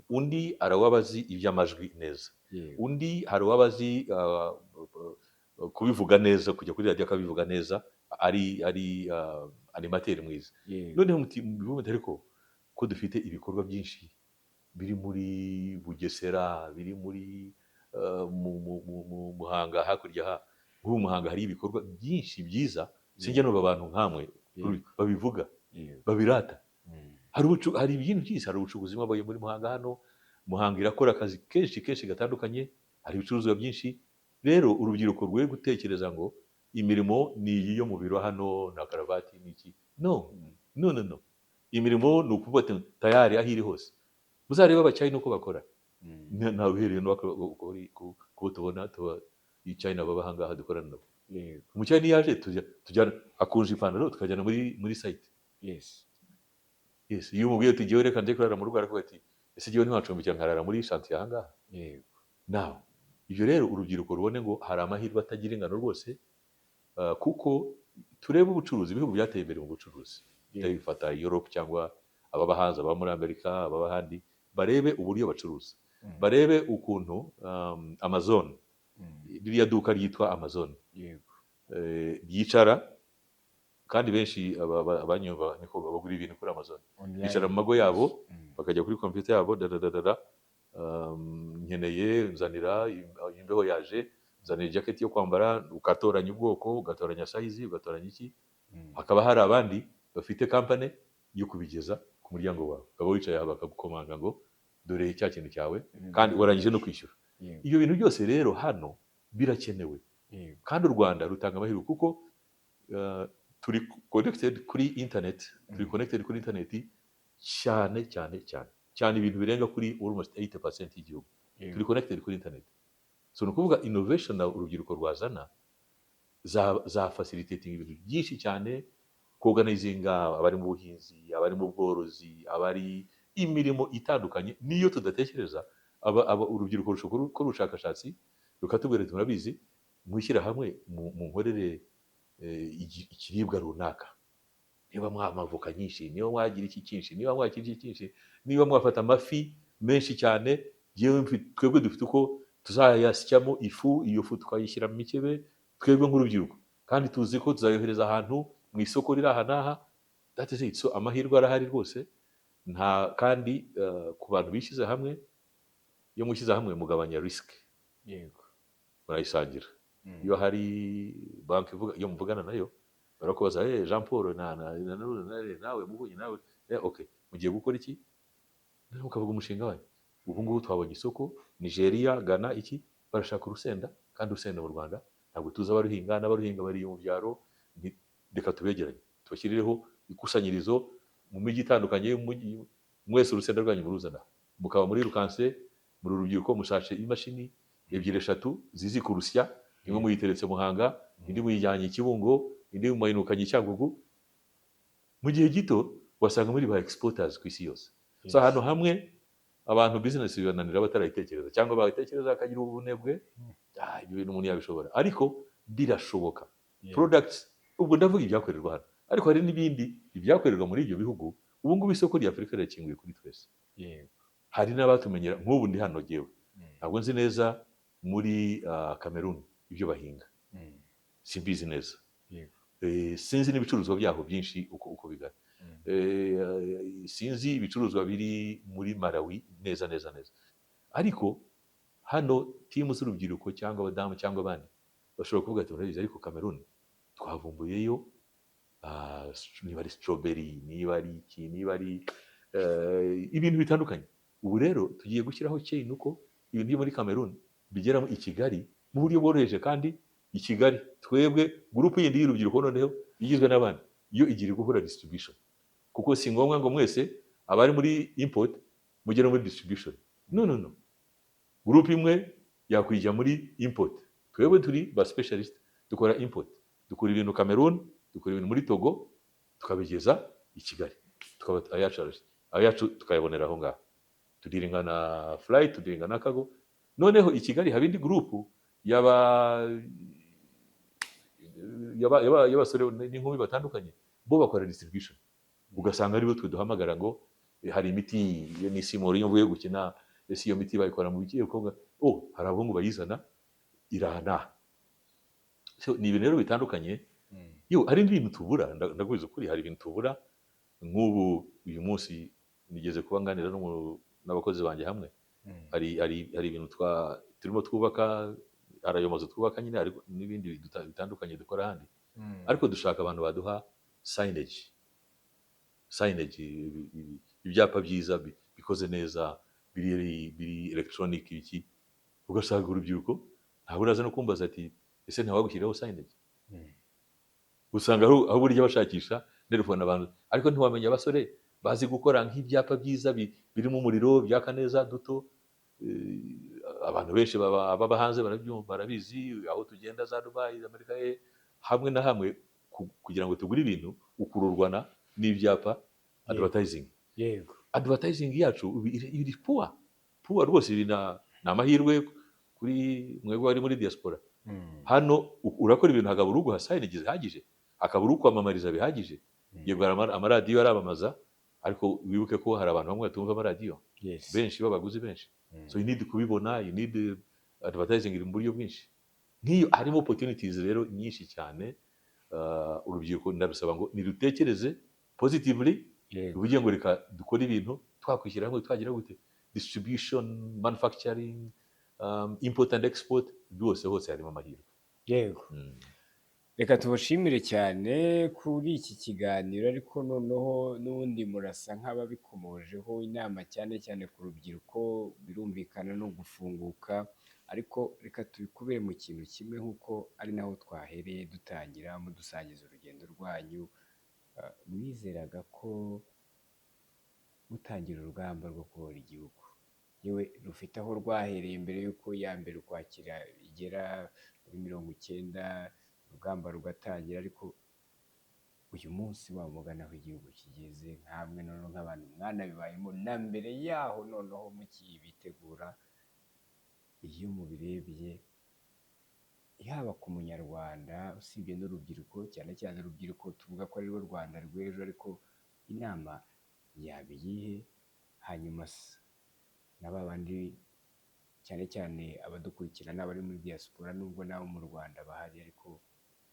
undi hari uwaba azi iby'amajwi neza, undi hari uwaba azi kubivuga neza, kujya kuri radiyo akabivuga neza, ari animateur mwiza. Noneho muti ariko ko dufite ibikorwa byinshi biri muri Bugesera, biri muri mu Muhanga hakurya, ha nk'ubu Muhanga hari ibikorwa byinshi byiza, sinjya numva abantu nkamwe babivuga, babirata. Hari ibintu byinshi, hari ubucukuzi bw'amabuye muri Muhanga hano. Muhanga irakora akazi kenshi kenshi gatandukanye, hari ibicuruzwa byinshi. Rero urubyiruko rwe gutekereza ngo imirimo ni iyi yo mu biro hano na karavati n'iki. No, no, no, no. Imirimo ni ukuvuga ati tayari aho iri hose. Muzarebe Abachina uko bakora. Ntawe uhereye no kubo tubona tuba i China baba ahangaha dukorana nabo. Umuchina iyo yaje, tujyana, akunje ipantaro, tukajyana muri site. Yes, iyo umubwiye uti jyewe reka njye kurara mu rugo, aravuga ati: "Ese jyewe ntiwacumbikira nkarara muri chantier ahangaha?" Nawe ibyo rero, urubyiruko rubone ngo hari amahirwe atagira ingano rwose, kuko turebe ubucuruzi, ibihugu byateye imbere mu bucuruzi, bifata Europe cyangwa ababa hanze, ababa muri Amerika, ababa ahandi, barebe uburyo bacuruza, barebe ukuntu Amazon, ririya duka ryitwa Amazon, ryicara, kandi benshi abanyumva niko bagura ibintu kuri Amazon. Online. Bicara mu mago yabo, bakajya kuri computer yabo, dadadadada, nkeneye, nzanira, imbeho yaje, nzanira jacket yo kwambara, ugatoranya ubwoko, ugatoranya size, ugatoranya iki. Hakaba hari abandi bafite company yo kubigeza ku muryango wawe, ukaba wicaye aha bakagukomanga ngo dore cya kintu cyawe, kandi warangije no kwishyura. Ibyo bintu byose rero hano birakenewe. Kandi u Rwanda rutanga amahirwe kuko turi connected kuri internet, turi connected kuri internet cyane cyane cyane cyane, ibintu birenga kuri almost 80% y'igihugu turi connected kuri internet. So ni ukuvuga innovation na urubyiruko rwazana za facilitating ibintu byinshi cyane, kuorganizinga abari mu buhinzi, abari mu bworozi, abari imirimo itandukanye niyo tudatekereza. Aba urubyiruko rushobora gukora ubushakashatsi rukatubwira ati: "Murabizi, mwishyira hamwe mu nkorere ikiribwa runaka. Niba mwaha amavoka nyinshi, niba mwagira iki cyinshi, niba mwagira iki cyinshi, niba mwafata amafi menshi cyane, yewe twebwe dufite uko tuzayasyamo ifu, iyo fu tukayishyira mu mikebe, twebwe nk'urubyiruko, kandi tuzi ko tuzayohereza ahantu mu isoko riri aha n'aha." That is it. So amahirwe arahari rwose, nta kandi ku bantu bishyize hamwe. Iyo mushyize hamwe mugabanya risk, murayisangira. Iyo hari banki ivuga, iyo muvugana nayo barakubaza: "Hey, Jean Paul na nawe Muvunyi nawe, okay, mugiye gukora iki?" Noneho mukavuga umushinga wanyu. Ubu ngubu twabonye isoko Nigeria, Ghana, iki, barashaka urusenda, kandi urusenda mu Rwanda ntabwo tuzi abaruhinga, n'abaruhinga bari mu byaro. Reka tubegeranye, tubashyirireho ikusanyirizo mu mijyi itandukanye y'umujyi, mwese urusenda rwanyu muruzana, mukaba muri rukanse, muri urubyiruko, mushashe imashini ebyiri, eshatu zizi kurusya, imwe muyiteretse Muhanga, indi muyijyanye i Kibungo, indi muyinukanye i Cyangugu. Mu gihe gito wasanga muri ba exporters ku isi yose. So ahantu hamwe abantu business bibananira batarayitekereza, cyangwa bayitekereza bakagira ubunebwe. Ibyo bintu umuntu yabishobora, ariko birashoboka. Products, ubwo ndavuga ibyakorerwa hano, ariko hari n'ibindi ibyakorerwa muri ibyo bihugu. Ubu ngubu isoko rya Afurika rirakinguye kuri twese. Hari n'abatumenyera. Nk'ubu ndi hano jyewe, ntabwo nzi neza muri Cameroon ibyo bahinga, simbizi neza. Sinzi n'ibicuruzwa byaho byinshi uko bigana. Sinzi ibicuruzwa biri muri Malawi neza neza neza, ariko hano team z'urubyiruko cyangwa abadamu cyangwa abandi bashobora kuvuga ati: "Murabizi, ariko Cameroon twavumbuyeyo niba ari strawberry, niba ari iki, niba ari ibintu bitandukanye." Ubu rero tugiye gushyiraho chain uko ibintu byo muri Cameroon bigera i Kigali mu buryo bworoheje. Kandi i Kigali twebwe groupe yindi y'urubyiruko noneho igizwe n'abandi, yo igira gukora distribution, kuko si ngombwa ngo mwese abari muri import mugere muri distribution. No, no, no, groupe imwe yakwijya muri import. Twebwe turi ba specialist, dukora import, dukura ibintu Cameroon, dukura ibintu muri Togo, tukabigeza i Kigali, tukaba ayacu arashye, ayacu tukayabonera aho ngaho. Tudealinga na flight, tudealinga na cargo. Noneho i Kigali haba indi groupe y'abasore n'inkumi batandukanye, bo bakora distribution. Ugasanga aribo twe duhamagara ngo hari imiti iyo nisimura iyo mvuye gukina, ese iyo miti bayikora mu biki? Ukavuga: "Oh, hari abahungu bayizana irana." So, ni ibintu rero bitandukanye. Yo hari n'ibintu tubura, ndakubwiza ukuri, hari ibintu tubura. Nk'ubu uyu munsi nigeze kuba nganira n'abakozi banjye hamwe, hari ibintu turimo twubaka, hari ayo mazu twubaka nyine, hari n'ibindi bitandukanye dukora ahandi, ariko dushaka abantu baduha signage, ibyapa byiza bikoze neza, biri electronic, iki. Ugasanga urubyiruko ntabwo uraza no kumbaza ati: "Ese ntawagushyiraho signage?" Usanga aho burya bashakisha telefone abantu, ariko ntiwamenya abasore bazi gukora nk'ibyapa byiza birimo umuriro, byaka neza, duto. Abantu benshi baba hanze barabyumva, barabizi, aho tugenda za Dubai, Amerika, hamwe na hamwe, kugira ngo tugure ibintu ukururwa n'ibyapa, advertising. Advertising yacu ubu iri poor, poor rwose. Ibi ni amahirwe kuri mwebwe bari muri diaspora. Hano urakora ibintu, hakabura uguha signage zihagije, hakabura ukwamamariza bihagije. Yego, hari amaradiyo aramamaza, ariko wibuke ko hari abantu bamwe batumva amaradiyo, benshi b'abaguzi benshi. So you need kubibona, you need advertising iri mu buryo bwinshi. Nk'iyo harimo opportunities rero nyinshi cyane. Urubyiruko ndarusaba ngo nirutekereze positively, ruvuge ngo reka dukore ibintu, twakwishyira hamwe twagira gute? Distribution, manufacturing, import and export, byose hose harimo amahirwe. Reka tubashimire cyane kuri iki kiganiro, ariko noneho n'ubundi murasa nk'ababikomojeho, inama cyane cyane ku rubyiruko birumvikana no gufunguka, ariko reka tubikubire mu kintu kimwe nk'uko ari naho twahereye dutangira mudusangiza urugendo rwanyu. Mwizeraga ko mutangira urugamba rwo kubohora igihugu, yewe rufite aho rwahereye mbere y'uko iya mbere Ukwakira igera muri 90, urugamba rugatangira, ariko uyu munsi wa mugani aho igihugu kigeze, nkamwe noneho nk'abantu mwanabibayemo na mbere yaho, noneho mukibitegura, iyo mubirebye, yaba ku munyarwanda, usibye n'urubyiruko, cyane cyane urubyiruko tuvuga ko ari rwo Rwanda rw'ejo, ariko inama yaba iyihe? Hanyuma se na ba bandi, cyane cyane abadukurikira n'abari muri diaspora, nubwo n'abo mu Rwanda bahari, ariko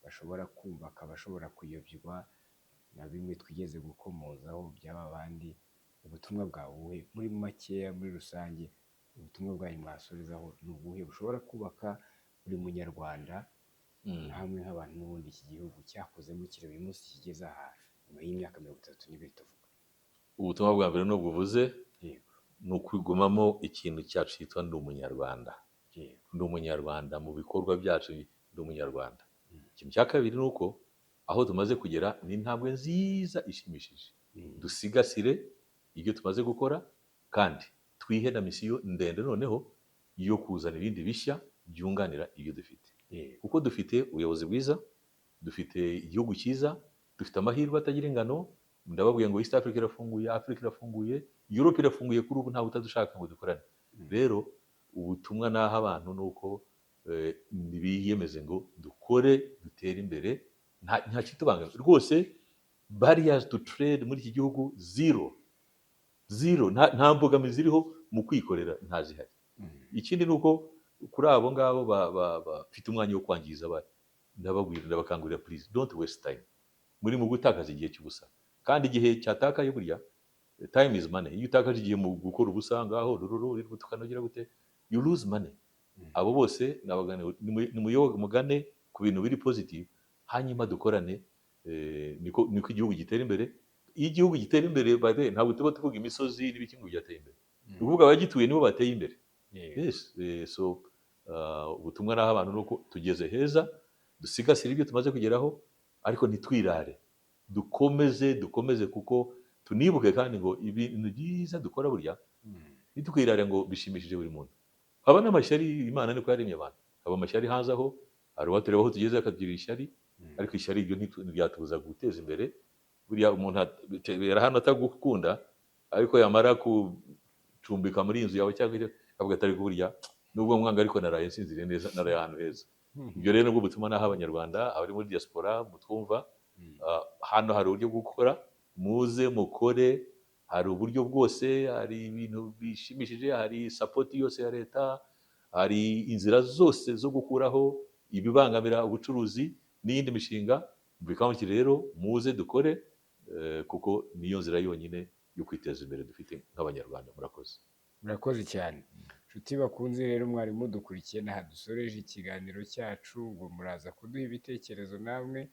bashobora kumva akaba ashobora kuyobywa na bimwe twigeze gukomozaho by'aba bandi, ubutumwa bwawe muri makeya, muri rusange, ubutumwa bwanyu mwasorezaho ni ubuhe bushobora kubaka buri munyarwanda, nkamwe nk'abantu n'ubundi iki gihugu cyakozemo kireba uyu munsi kigeze aha nyuma y'imyaka 32 tuvuga? Ubutumwa bwa mbere nubwo uvuze, ni ukwigumamo ikintu cyacu cyitwa "Ndi umunyarwanda". Ndi umunyarwanda mu bikorwa byacu, ndi umunyarwanda. Ikintu cya kabiri ni uko aho tumaze kugera ni intambwe nziza ishimishije. Dusigasire ibyo tumaze gukora, kandi twihe na mission ndende noneho yo kuzana ibindi bishya byunganira ibyo dufite, kuko dufite ubuyobozi bwiza, dufite igihugu cyiza, dufite amahirwe atagira ingano. Ndababwiye ngo East Africa irafunguye, Africa irafunguye, Europe irafunguye. Kuri ubu ntawe utadushaka ngo dukorane. Rero ubutumwa naha abantu ni uko ntibiyemeze ngo dukore, dutere imbere, nta kitubangamira rwose. Barriers to trade muri iki gihugu zero, zero. Nta mbogamizi ziriho mu kwikorera, ntazihari. Ikindi ni uko kuri abo ngabo bafite umwanya wo kwangiza abandi, ndababwira, ndabakangurira, please don't waste time. Muri mu gutakaza igihe cy'ubusa, kandi igihe cyatakaye burya, time is money. Iyo utakaje igihe mu gukora ubusa ngaho rururu uri gutukana gute, you lose money. Abo bose nabagane, mugane ku bintu biri positive, hanyuma dukorane. Niko igihugu gitera imbere. Iyo igihugu gitera imbere, by the way, ntabwo tuba tuvuga imisozi n'ibiki ngo byateye imbere, ni ukuvuga abagituye nibo bateye imbere. Yes, so ubutumwa naho abantu ni uko tugeze heza, dusigasire ibyo tumaze kugeraho, ariko ntitwirare, dukomeze, dukomeze, kuko tunibuke kandi ngo ibintu byiza dukora burya, ntitwirare ngo bishimishije buri muntu. Haba n'amashyari, Imana niko yaremye abantu, haba amashyari hanze aho, hari uwatureba aho tugeze akatugirira ishyari, ariko ishyari iryo ntiryatubuza guteza imbere. Buriya umuntu atebera hano atagukunda, ariko yamara gucumbika muri iyi nzu yawe cyangwa icyo, akavuga ati: "Ariko burya nubwo mwanga, ariko naraye nsinziriye neza, naraye ahantu heza." Ibyo rero nibwo butuma naho Abanyarwanda abari muri diaspora mutwumva, hano hari uburyo bwo gukora, muze mukore. Hari uburyo bwose, hari ibintu bishimishije, hari support yose ya leta, hari inzira zose zo gukuraho ibibangamira ubucuruzi n'iyindi mishinga. Mubikangukire rero, muze dukore, kuko niyo nzira yonyine yo kwiteza imbere dufite nk'Abanyarwanda. Murakoze. Murakoze cyane, nshuti bakunze. Rero mwari mudukurikiye, n'aha dusoreje ikiganiro cyacu. Ubwo muraza kuduha ibitekerezo namwe,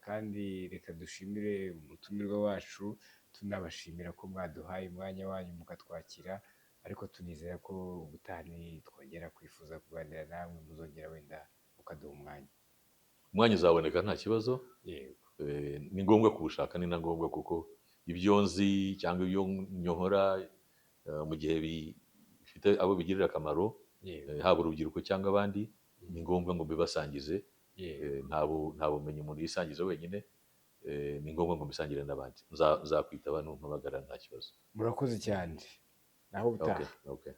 kandi reka dushimire umutumirwa wacu, tunabashimira ko mwaduhaye umwanya wanyu mukatwakira, ariko tunizera ko ubutaha twongera kwifuza kuganira namwe muzongera wenda mukaduha umwanya. Umwanya uzaboneka, nta kibazo. Ni ngombwa kuwushaka, ni na ngombwa, kuko ibyo nzi cyangwa ibyo nkora, mu gihe bifite abo bigirira akamaro, haba urubyiruko cyangwa abandi, ni ngombwa ngo mbibasangize. Nta bumenyi umuntu yisangiza wenyine, ni ngombwa ngo mbisangire n'abandi. Nzakwitaba numpamagara, nta kibazo. Murakoze cyane, naho ubutaha. Okay.